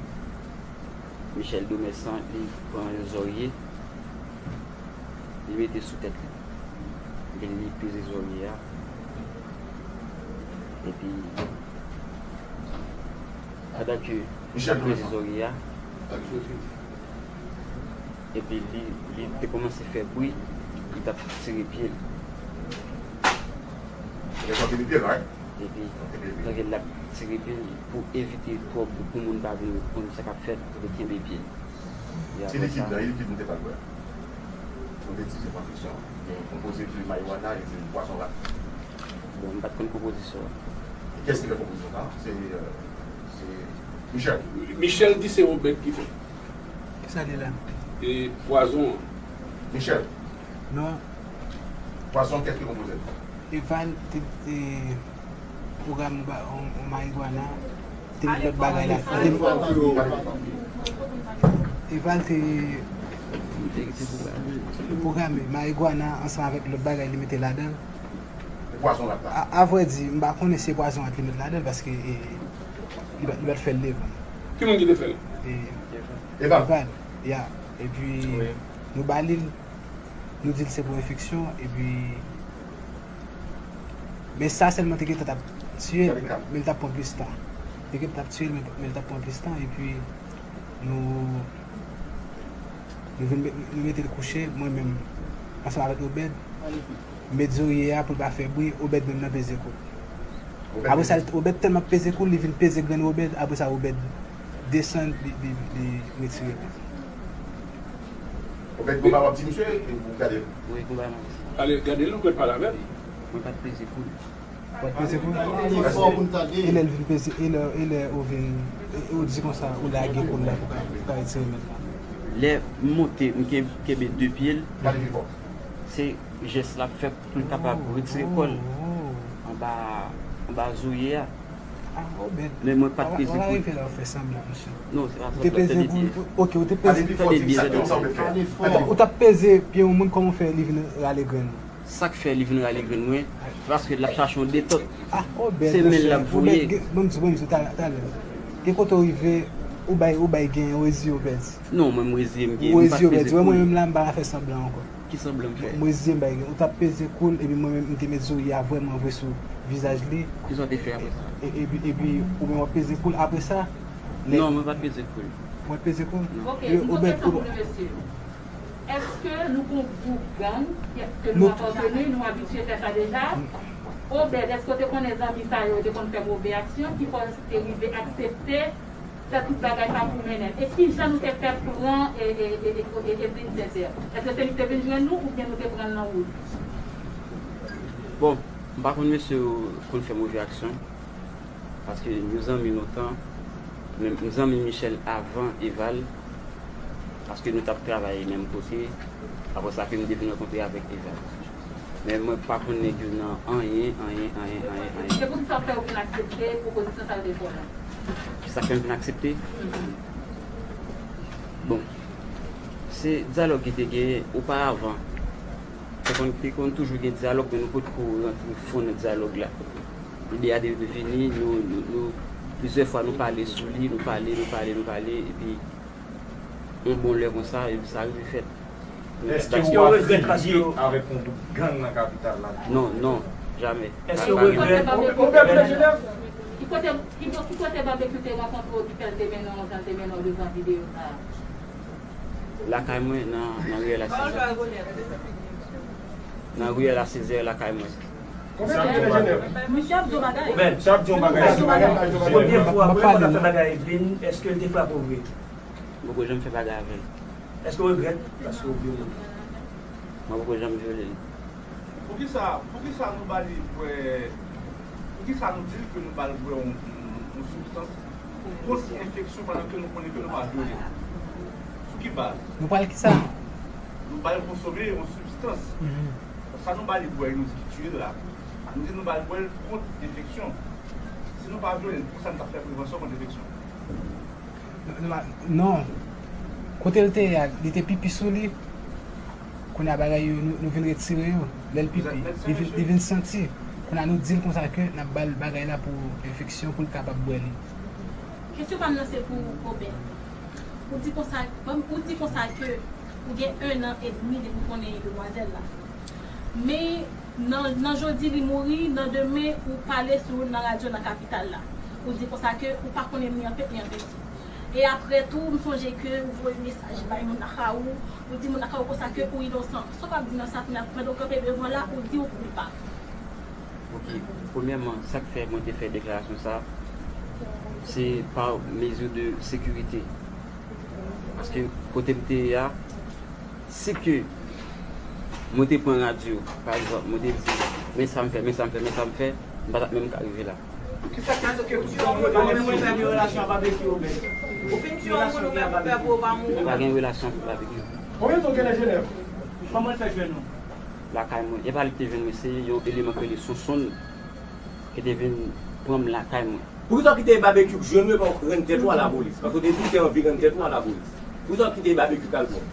Michel Domersan, li pran yon zòrye, li mete sou tèt li. Epi li peze zòrye a. Epi, pandan ke li peze zòrye a, epi li, li te kòmanse fè bri, li t ap tire pye l. Epi, tanke l ap tire pye l, pou evite twòp pou moun pa vin konn sa k ap fèt, li te kenbe pye l. E apre sa, e likid nou te pral bwè? Nou te di se pran fiksyon. Konpoze de marijuana e de pwazon rat. Bon, m pa t konn konpozisyon an. Kiyès ki fè konpozisyon sa? Se, euh, se Michel. Michel di se Obed ki fè. Kisa li la? E pwazon an. Michel. Non. Pwazon, kiyès ki konpoze l? Eval te, te pwograme yon ba-, yon, yon marigwana, te met lòt bagay la. Te, Eval te pwograme marigwana ansanm avèk lòt bagay li mete ladan l. E pwazon rat la? A, a vrè di, m pa konnen si se pwazon rat li met ladan l, paske, e, li pa, li pa t fè l devan. Ki moun ki te fè l? E, Eval. Eval, ya. Epi, nou ba li l, nou di l se pou enfeksyon, epi, men sa sèlman te gentan t ap tiye l, men l t ap pran plis tan. Te gentan t ap tiye l, men, men l t ap pran plis tan, epi nou, nou vin met, nou mete l kouche, mwen menm, ansanm avèk Obed, m met zorye a pou l pa fè bri, Obed menm nan peze kou l. Apre sa, Obed tèlman ap peze kou l, li vin peze grenn Obed, apre sa, Obed desann, li, li, li retire l. Obed, gon bagay w ap di misye, ou gade l? Wi, gon bagay m ap di. Ale, gade l, ou pral pale avè l. Mwen pa t peze kou l. Ou pa t peze kou l? E lè l vin peze, e lè, e lè ou vin, e, ou di konsa, ou lage kou l la pou ka, pou ka retire men l la. Lè m monte, m ken-, kenbe de pye l, se jès l ap fè pou l kapab retire kò l anba, anba zorye a. Ah, oh, bèl. Men mwen pa t peze kou l. Wala rive la, ou fè sanblan, mesye. Non, se pa sanblan, tande byen. Ou te peze kou l, ok, ou te peze. Tande byen, tande byen. Ou t ap peze pye yon moun, kòman w fè li vin rale grenn ou? Sa k fè li vin rale grenn mwen, se paske l ap chache yon detant. Ah, oh, bèl, mesye. Se men l l ap voye. Bon, bon, bon, talè, talè. Gen kote w rive, ou bay, ou bay gen, ou reziye, ou pèdi. Non, mwen, m reziye, m gen, m pa t peze kou l. Ou reziye, ou pèdi. Wè, mwen menm la, m pa ka fè sanblan ankò. Ki sanblan m fè? Mwen reziye m bay gen. Ou t ap peze kou l, epi mwen menm, m te met zorye a vrèman vre sou vizaj li. Kisa w te fè apre sa? E, epi, epi, ou menm w ap peze kou l apre sa? Non, mwen pa t peze kou l. Ou pa t peze kou l? Non. Ok, yon lòt kesyon pou nou, mesye. Èske nou gon gwoup gang ke nou apateni, nou abitye fè sa deja? Obed, èske w te konnen zanmi sa yo te konn fè move aksyon ki fè w te rive aksepte fè tout bagay sa pou mennen l? E kijan nou te fè pran e, e, e, e, e, Edwin Sincère? Èske se li ki te vin jwenn nou oubyen nou te pran l nan wout? Bon, m pa konn mesye yo konn fè move aksyon. Paske nou zanmi lontan. Men m zanmi Michel avan Eval, paske nou t ap travay menm kote. Apre sa ke m te vin rankontre avèk Eval. Men mwen pa konn nèg yo nan anyen, anyen, anyen, anyen, anyen. E poukisa w fè w vin aksepte pwopozisyon sa yo te fè w la? Kisa k fè m vin aksepte? Mhm. Bon, se dyalòg ki te genyen oparavan. Te konn, te konn toujou gen dyalòg, men nou potko rantre fon nan dyalòg la. Lide a te vini, nou, nou, nou, plizyè fwa nou pale sou li, nou pale, nou pale, nou pale, epi yon bon lè konsa, epi sa rive fèt. Èske w ap viv avèk yon gwoup gang nan kapital la? Non, non, jamè. Èske w regrèt? Ki kote, ki kote Babekyou te rankontre w ki fè l te mennen w, jan l te mennen w devan videyo sa a? Lakay mwen, nan, nan riyèl a Sezè. Nan riyèl a Sezè, lakay mwen. Misye ap di yon bagay. Misye ap di yon bagay. Premye fwa, premye fwa w ta fè bagay Edwin, èske l te frape w vre? M poko janm fè bagay avè l. Èske w regrèt paske w vyole l? Mwen poko janm vyole l. Poukisa, poukisa nou ba li bwè, poukisa nou di l ke nou ba l bwè yon, yon, yon sibstans kont enfeksyon pandan ke nou konnen ke nou pa vyole l? Sou ki baz? Nou ba l kisa? Nou ba l konsome yon sibstans. Mhm. Sa nou ba li bwè, nou di ki tiye l la. Nou di nou ba l bwè l kont enfeksyon. Si nou pa vyole l, poukisa nou t ap fè prevansyon kont enfeksyon? Non, non. Kote l te ye a, li te pipi sou li. Kounye a bagay yo, nou, nou vin retire yo. Lè l pipi, li vin, li vin santi. Kounye a nou di l konsa ke n ap ba l bagay la pou enfeksyon, pou l kapab bwè li. Kesyon pa m nan se pou Obed. Ou di konsa, ou di konsa ke ou gen en an edmi depi w konnen demwazèl la. Men nan, nan jodi li mouri, nan demen ou pale sou nan radyo nan kapital la. Ou di konsa ke ou pa konnen ni an pèp ni an pèdi. E apre tou, m sonje ke ou voye mesaj bay moun Akawou, ou di moun Akawou konsa ke ou inosan. Sa w ap di nan sa, kounye a, pandan w kanpe devan la, ou di ou koupab. Ok, premyèman, sa k fè mwen te fè deklarasyon sa, se pa mezi de sekirite. Paske kote m te ye a, si ke mwen te pran radyo, pa egzanp, mwen te di, men sa m fè, men sa m fè, men sa m fè, m pa t ap menm ka rive la. Kisa k fè ke ou di yon moun pa menm mwen fè yon relasyon ak Babekyou, Obed? Ou fin di yon moun ou menm fè pou ou pa mouri. M pa gen relasyon avèk Babekyou. Konbyen tan w gen nan Jenèv? Kòman l fè jwenn ou? Lakay mwen. E pa li ki te jwenn mwen, se yon eleman ki rele Sonsonn ki te vin pran m lakay mwen. Poukisa w kite Babekyou jwenn ou epi w rann tèt ou a lapolis? Paske w te di w te anvi rann tèt ou a lapolis. Poukisa w kite Babekyou al pran w?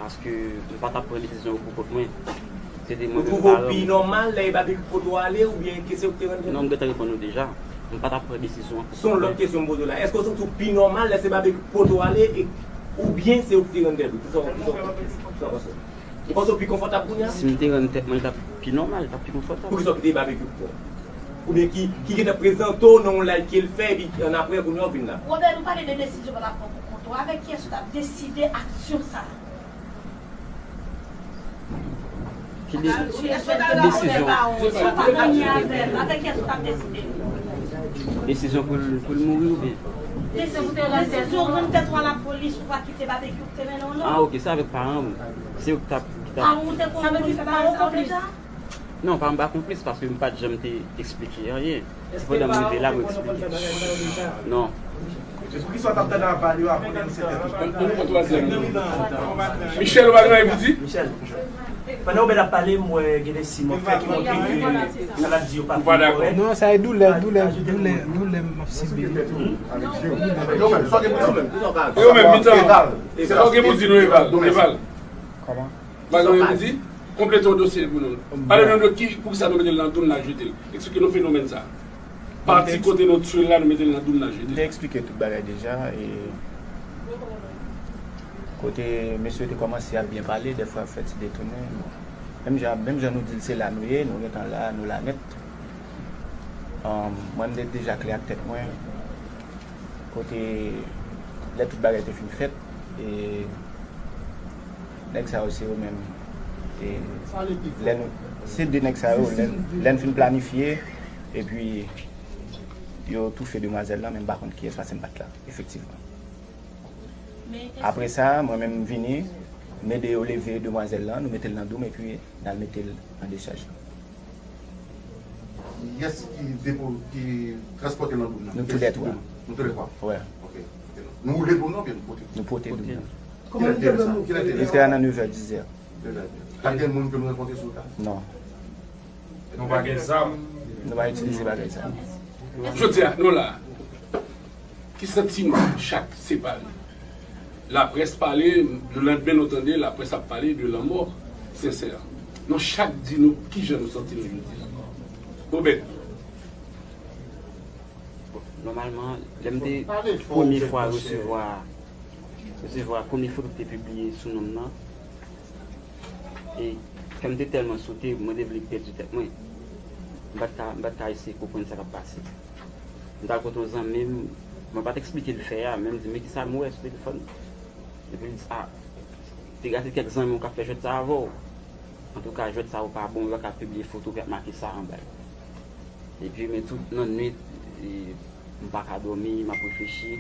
Paske m pa t ap pran desizyon yo pou kont mwen. Se te mwen menm paran mwen. Ou twouve w pi nòmal lè Babekyou pote w ale oubyen ke se ou ki te rann tèt ou? Non, m gentan reponn ou deja. M pa t ap pran desizyon an pou kont mwen. Se yon lòt kesyon m poze w la. Èske w santi w pi nòmal lè se Babekyou ki pote w ale e, oubyen se ou ki te rann tèt ou? Kisa w, kisa w, kisa w panse? Ou panse w pi konfòtab kounye a? Si m te rann tèt mwen, li t ap pi nòmal, li t ap pi konfòtab. Poukisa w kite Babekyou pran w? Oubyen ki, ki gentan prezante w nan yon live ke l fè, epi annapre, kounye a w vin la? Robert, nou pale de desizyon w t ap pran pou kont ou. Avèk kiyès ou t ap deside aksyon sa a? Ki de-, ki desizyon? Avèk kiyès ou t ap deside? Desizyon pou l, pou l mouri oubyen? Desizyon pou te rann tèt ou. Desizyon rann tèt ou a lapolis, ou pa kite Babekyou ki te mennen w, non. Ah, ok, se avèk paran m. Se yo ki t ap, ki t ap. Paran w te konn konplis bagay sa yo deja? Non, pa m pa konplis paske m pa t janm te eksplike anyen. Se pandan m rive la, mwen eksplike. Non. Poukisa w t ap tande aval yo avan de disèt è tou? Michel, ou pa gen anyen pou di? Michel, pandan Obed ap pale, m wè gen de siy m wè fè ki montre ke sa l ap di yo pa fin kòrèk. Non, sa e doulè, doulè, doulè, doulè m ap sibi. Yo menm, sa w gen pou di? Yo menm, mitan. Sa w gen pou di, non, Eval? Eval. Kòman? Bagay yo di, konplete yon dosye pou nou. Pale nou de ki, poukisa nou mete l nan doum n al jete l. Eksplike nou fenomèn sa. Pati kote nou tchwe l la, nou mete l nan doum n al jete l. M te eksplike tout bagay deja. E kote mesye yo te kòmanse ap byen pale, dèfwa ap fè ti detounen. Bon. Menm jan, menm jan nou di l se la nou ye, nou gentan la, nou la nèt. Ahn, mwen, m te deja klè ak tèt mwen. Kote, lè tout bagay te fin fèt, e nèg sa yo se yo menm. E lè nou, se de nèg sa yo, lè, lè n fin planifye, epi yo toufe demwazèl lan, men m pa konn kiyès, paske m pa t la, efektivman. Apre sa, mwen menm, m vini, m ede yo leve demwazèl lan, nou mete l nan doum, epi n al mete l an dechaj. Kiyès ki depo-, ki transpòte l nan doum nan? Nou toulètwa. Nou toulètwa? Wè. Ok. Nou woule doum nan oubyen nou pote? Nou pote doum nan. Kilè te ye sa? Kilè te ye sa? Li te a nan nevè, dizè. Nevè, dizè. Pa t gen moun ke nou rankontre sou wout la? Non. Nou pa gen zam. Nou pa itilize bagay sa. Jodi a, nou la. Ki santiman chak separe? Laprès pale, lelandmen nou tande laprès ap pale de lanmò Sensè. Nou chak di nou kijan nou santi nou jodi a. Obed. Nòmalman, lè m te premye fwa resevwa, resevwa premye foto ki te pibliye sou non m nan, e kè m te tèlman sote, mwen te vle pèdi tèt mwen. M pa t ka, m pa t ka eseye konprann sa k ap pase. M t al kote yon zanmi m, mwen pa t eksplike l fè a, men m di, "Men kisa m wè sou telefòn?" Epi l di, "A, te gade kèk zanmi w k ap fè jwèt sa avè w. Antouka, jwèt sa yo pa bon, yo pa ka pibliye foto ki ap make sa anba yo." Epi, men tout nan nwit, e, m pa ka dòmi, m ap reflechi.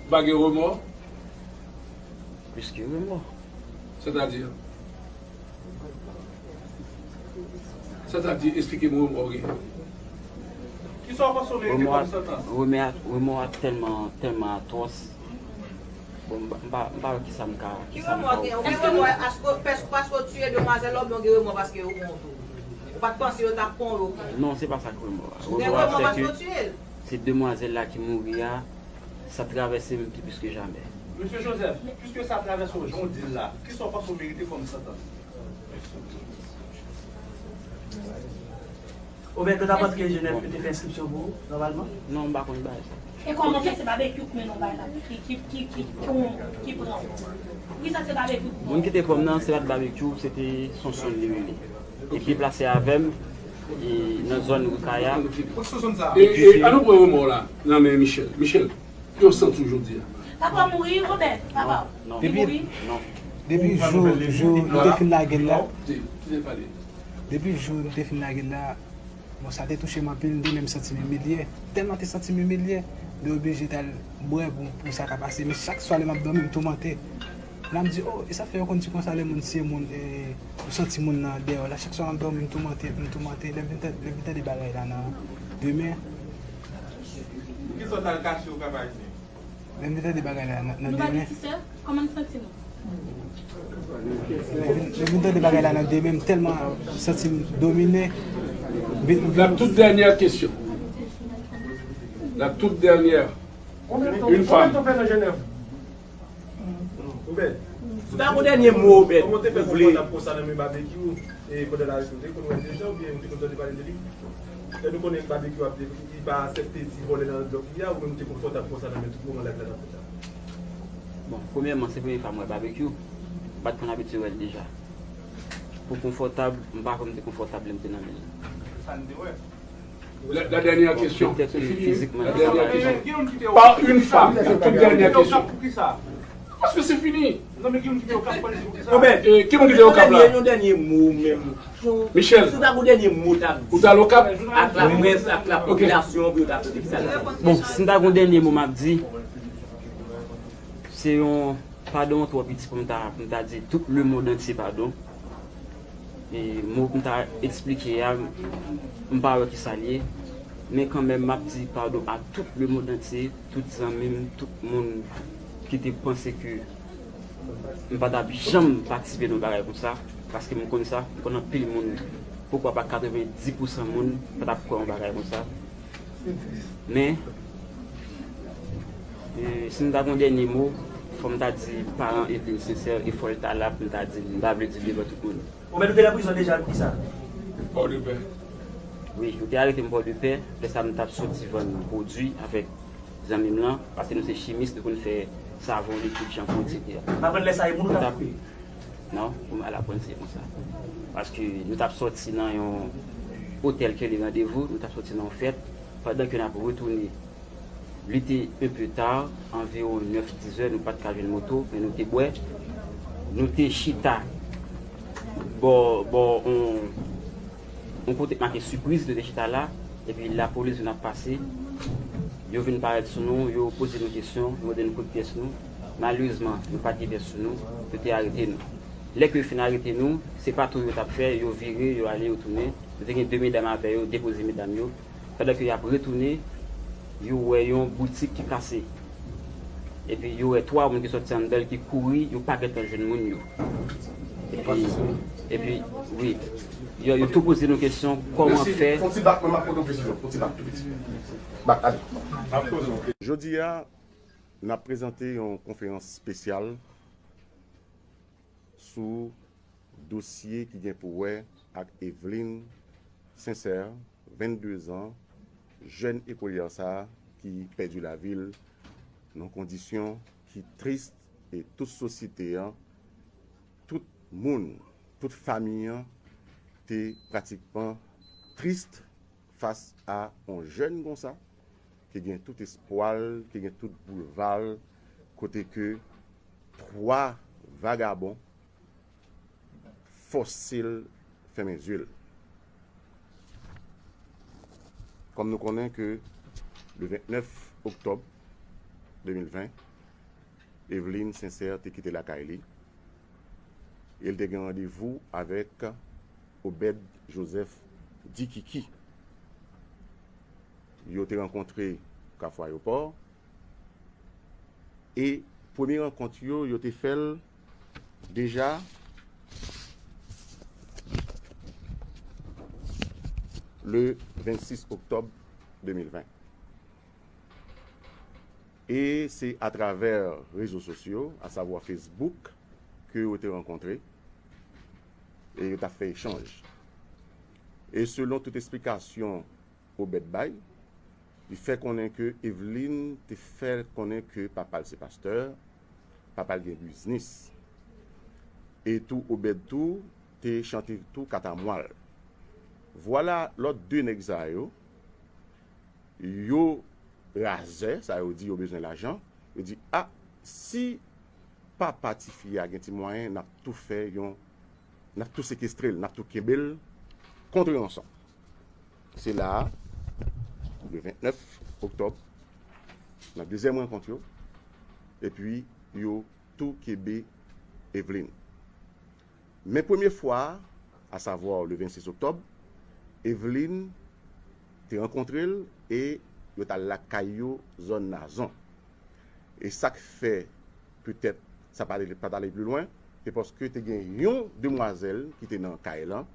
Ou pa gen remò? Plis ke remò. Sètadi? Sètadi, eksplike m remò w gen. Kisa w panse w merite kòm santans? Remò a, remò a tèlman, tèlman atwòs. Bon, m pa, m pa, m pa wè kisa m ka, kisa m ka ofri. Ki remò w gen? Ou gen remò paske, paske, paske w tiye demwazèl la oubyen w gen remò paske yo pran w tou? Ou pa t panse yo t ap pran w, yo pran w? Non, se pa sa k remò a. Ou gen remò paske w tiye l? Se demwazèl la ki mouri a, sa travèse m pi plis ke jamè. Mesye Joseph, piske sa travèse w jan w di l la, kisa w panse w merite kòm santans? Obed, nou t ap antre Jenèv, yo te fè enskripsyon pou ou, nòmalman? Non, m pa konn bagay sa. E kòman fè se Babekyou k mennen w bay la? Ki, ki, ki, ki, ki, ki pran w? Poukisa se Babekyou k pran w? Moun ki te pran m nan, se pa t Babekyou, se te Sonsonn li rele. Epi plase avè m, e, nan zòn Rukaya. E, e, an nou pran remò w la nan men Michel. Michel, ki w santi w jodi a? Papa w mouri, Robert, papa w. Non, non. Li mouri? Non. Depi jou, jou nou te fin lage l la. Depi jou nou te fin lage l la, bon, sa te touche m anpil, m te menm santi m imilye. Tèlman te santi m imilye, Mwen oblije t al bwè pou, pou sa ka pase. Men chak swa lè m ap dòmi, m toumante. Lè m di, oh, e sa fè yo konn di konsa lè moun siye moun, e, ou santi moun nan dèyè w la. Chak swa m ap dòmi, m toumante, m toumante. Lè m vin tande, lè m vin tande bagay la nan demen. Poukisa w t al kache Okap Ayisyen? Lè m vin tande bagay la nan, nan demen. Kòman n santi nou? Lè m vin, lè m vin tande bagay la nan demen, m tèlman santi m domine. M vin, m vin La toute dernière question. La toute dernière. Une femme. Obed, si w ta gon dènye mo, Obed, kòman w te fè ou vle konfòtab konsa nan men Babekyou, e pandan l arete w, te konn wè l deja oubyen ou te konn tande pale de li? Lè nou konnen Babekyou ap, li pa aksepte ti vòlè nan blòk li a, ou menm ou te konfòtab konsa nan men tout moman live la t ap fèt la? Bon, premyèman, se premye fwa m wè Babekyou. M pa t konn abitye wè l deja. Pou konfòtab, m pa kwè m te konfòtab lè m te nan men l. Sa n te wè. La, la dernière question. Bon, petèt, c'est fini, fizikman, la dernière question. Par une femme, la toute dernière question. Paske se fini. Obed, e, ki moun ki te Okap la? Yon dènye mo menm. Michel. Si w ta gon dènye mo w t ap di. Ou t al Okap? Ak laprès, ak lapopilasyon pou yo ta tande ki sa l ap di. Bon, si m ta gon dènye mo m ap di, se yon padon twò piti pou m ta, pou m ta di tout lemonn antye padon. E mo pou m ta eksplike a, m pa wè ki sa l ye. Men kanmenm, m ap di padon a tout lemonn antye, tout zanmi m, tout moun ki te panse ke m pa t ap janm patisipe nan yon bagay konsa, paske m konn sa, m konn anpil moun, poukwa pa katrevenndis pousan moun pa t ap kwè yon bagay konsa. Men, e, si m ta gon dènye mo, fò m ta di paran Evelyne Sincère, e fò l ta la pou m ta di l, m pa vle di l devan tout moun. Obed, ou te nan prizon deja, poukisa? Pòdepè. Wi, yo te arete m Pòdepè, lè sa m t ap soti vann pwodui avèk zanmi m lan, paske nou se chimis, nou konn fè savon, likid, chanpou, etsetera. M aprann lè sa e moun ou t ap koupe? Non, pou m al aprann se konsa. Paske nou t ap soti nan yon otèl ke li randevou, nou t ap soti nan yon fèt, pandan ke n ap retounen, li te un peu tard, anviwon nèf, dis zè, nou pa t ka jwenn moto, men nou te bwè, nou te chita bò, bò, on, yon kote k make sipriz, nou te chita la, epi lapolis vin ap pase, yo vin parèt sou nou, yo poze nou kesyon, yo mande nou kote pyès nou. Malerezman, nou pa t gen pyès sou nou, yo te arete nou. Lè ke yo fin arete nou, se pa tou yo t ap fè, yo vire, yo ale, yo tounen. Nou te gen de medam avè yo, depoze medam yo. Pandan ke y ap retounen, yo wè yon boutik ki kase. Epi yo wè twa moun ki sòti anndan l ki kouri, yo pa gentan jwenn moun yo. Epi, epi, wi, yo, yo tou poze nou kesyon, kòman fè. Fè yon ti bak, mwen m ap poze yon kesyon, yon ti bak tou piti. Bak, ale. Jodi a, n ap prezante yon konferans espesyal sou dosye ki gen pou wè ak Evelyne Sincère, venndezan, jèn ekolyè sa a ki pèdi lavi l nan kondisyon ki tris, e tout sosyete an, tout moun, tout fanmi an te pratikman tris fas a yon jèn konsa ki gen tout espwa l, ki gen tout boulva l, kote ke twa vagabon fòse l fèmen zye l. Kòm nou konnen ke le vennèf oktòb de mil ven, Evelyne Sincère te kite lakay li e l te gen randevou avèk Obed Joseph Dikiki. Yo te rankontre Kafou Ayewopò. E premye rankont yo, yo te fè l deja le vennsis oktòb de mil ven. E se atravè rezo sosyo, asavwa Facebook, ke yo te rankontre e yo t ap fè echanj. E selon tout esplikasyon Obed bay, li fè konnen ke Evelyne te fè konnen ke papa l se pastè, papa l gen biznis. E tou Obed tou te chante tou katamwa l. Vwala lòt de nèg sa yo, yo razè, sa yo di yo bezwen lajan, yo di, a, si papa tifi a gen ti mwayen, n ap tou fè yon, n ap tou sekestre l, n ap tou kenbe l kont ranson. Se la a, le vennèf oktòb, nan dezyèm rankont yo, epi yo tou kenbe Eveline. Men premye fwa a, asavwa le vennsis oktòb, Eveline te rankontre l e yo t al lakay yo zòn Nazon. E sa k fè petèt sa pa t ale, pa t ale pli lwen, se paske te gen yon demwazèl ki te nan kay lan,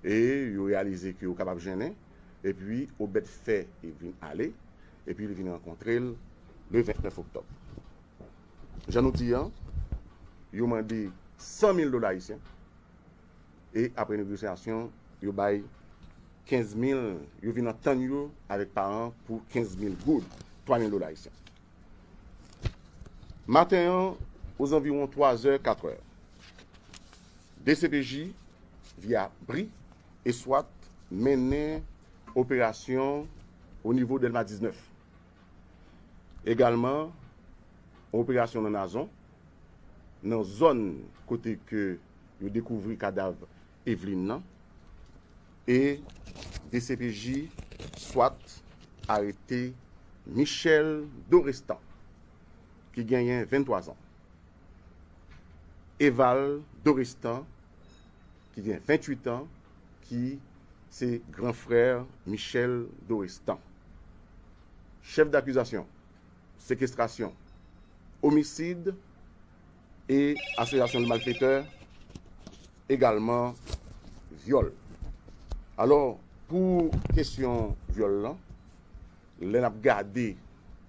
e yo reyalize ke yo kapab jennen, epi Obèd fè Eveline ale, epi li vin rankontre l le vennèf oktòb. Jan nou di an, yo mande san mil dola ayisyen, e apre negosyasyon, yo bay kenz mil, yo vin antann yo avèk paran pou kenz mil goud, twa mil dola ayisyen. Maten an, ozanviwon twa zè, kat è, D C P J, via bri e swat, mennen operasyon o nivo Dèlma diznèf. Egalman, yon operasyon nan Nazon, nan zòn kote ke yo dekouvri kadav Eveline nan, e D C P J swat arete Michel Dorestan, ki genyen venntwa zan. Eval Dorestan, ki gen venntuit an, ki se gran frè Michel Dorestan. Chèf dakizasyon, sekestrasyon, omisid e asosyasyon de malfetè, egalman vyòl. Alò, pou kesyon vyòl lan, lè n ap gade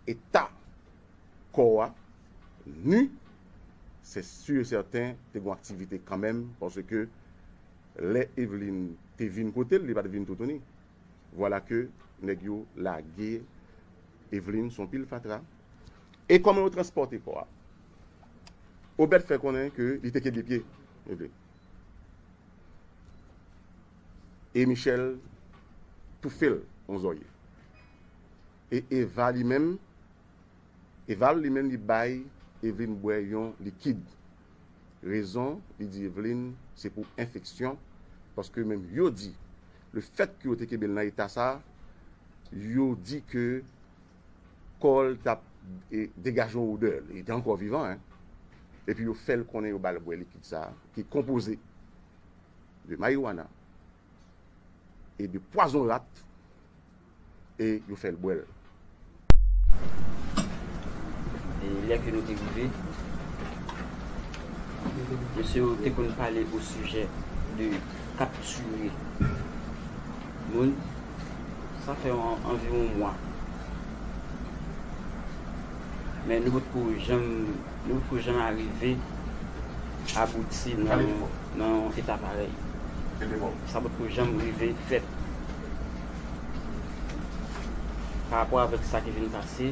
eta kò a, ni, se si e sèten te gen aktivite kanmenm, paske lè Eveline te vin kote l, li pa t vin toutouni. Vwala ke nèg yo lage Eveline sou yon pil fatra. E kòman yo transpòte kò a? Obèd fè konnen ke li te kenbe pye Eveline. E Michel toufe l yon zòrye. E Eva li menm, Eval li menm li bay Eveline bwè yon likid. Rezon, li di Eveline, se pou enfeksyon, paske menm yo di, le fèt ke yo te kenbe l nan eta sa, yo di ke kò l t ap, e, degaje yon odè, li te ankò vivan, en. Epi yo fè l konnen yo ba l bwè likid sa, ki konpoze de mariwana, e de pwazon rat, e yo fè l bwè l. E lè ke nou te rive, mesye yo te konn pale o sijè de kaptire moun, sa fè an, anviwon mwa. Men nou potko janm, nou potko janm arive abouti nan, nan yon eta parèy. Sa potko janm rive fèt. Pa rapò avèk sa ki vin pase,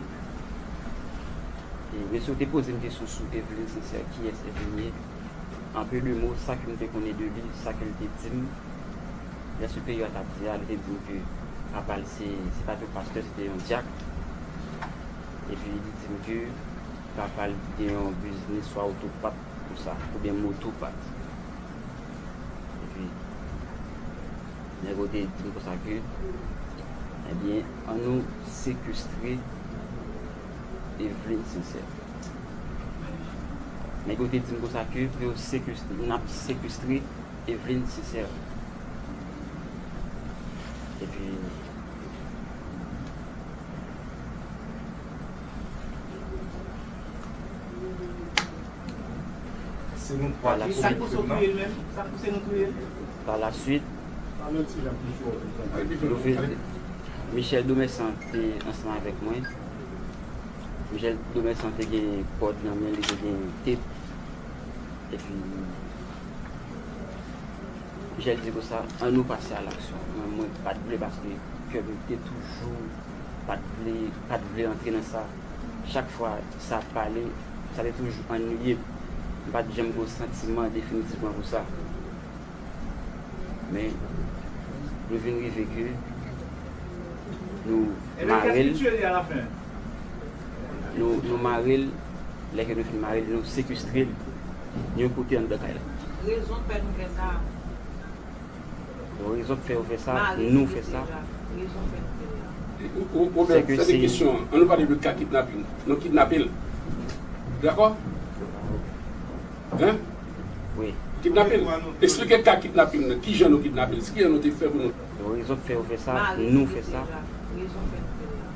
e, mesye yo te poze m kesyon sou Eveline Sincère, kiyès Eveline ye. An peu de mo, sa ke m te konnen de li, sa ke l te di m, lè siperyè a t ap di a, li te di m ke papa l se, se pa t yon pastè, se te yon dyak. Epi li di m ke papa l gen yon biznis swa otopat, konsa, oubyen motopat. Epi, nèg yo te di m konsa ke, ebyen, ann nou sekestre Eveline Sincère. Nèg yo te di m konsa ke pou yo sekestre, n ap sekestre Eveline Sincère. Epi, se nou twa ki touye l menm? Sa pouse nou touye l? Pa la swit, nou vin, Michel Domersan te ansanm avèk mwen. Michel Domersan te gen kòd nan men li, te gen tep. Epi, Michel di konsa, ann nou pase a laksyon. Mwen, mwen pa t vle paske kè m te toujou pa t vle, pa t vle antre nan sa. Chak fwa sa ap pale, sa te toujou annuiye m. M pa t janm gen yon santiman definitivman pou sa. Men, nou vin rive ke nou mare l. Nou, nou mare l, lè ke nou fin mare l, nou sekestre l yon kote anndan kay la. Rezon k fè nou fè sa. Bon, rezon k fè yo fè sa, nou fè sa. Rezon k fè nou fè sa. Robert, se de kesyon an. An nou pale de ka kidnaping. Nou kidnape l. Dakò? Hein? Wi. Kidnape l. Eksplike ka kidnaping nan. Kijan nou kidnape l? Kijan nou te fè pou nou? Rezon k fè yo fè sa, nou fè sa. Rezon fè nou fè l la.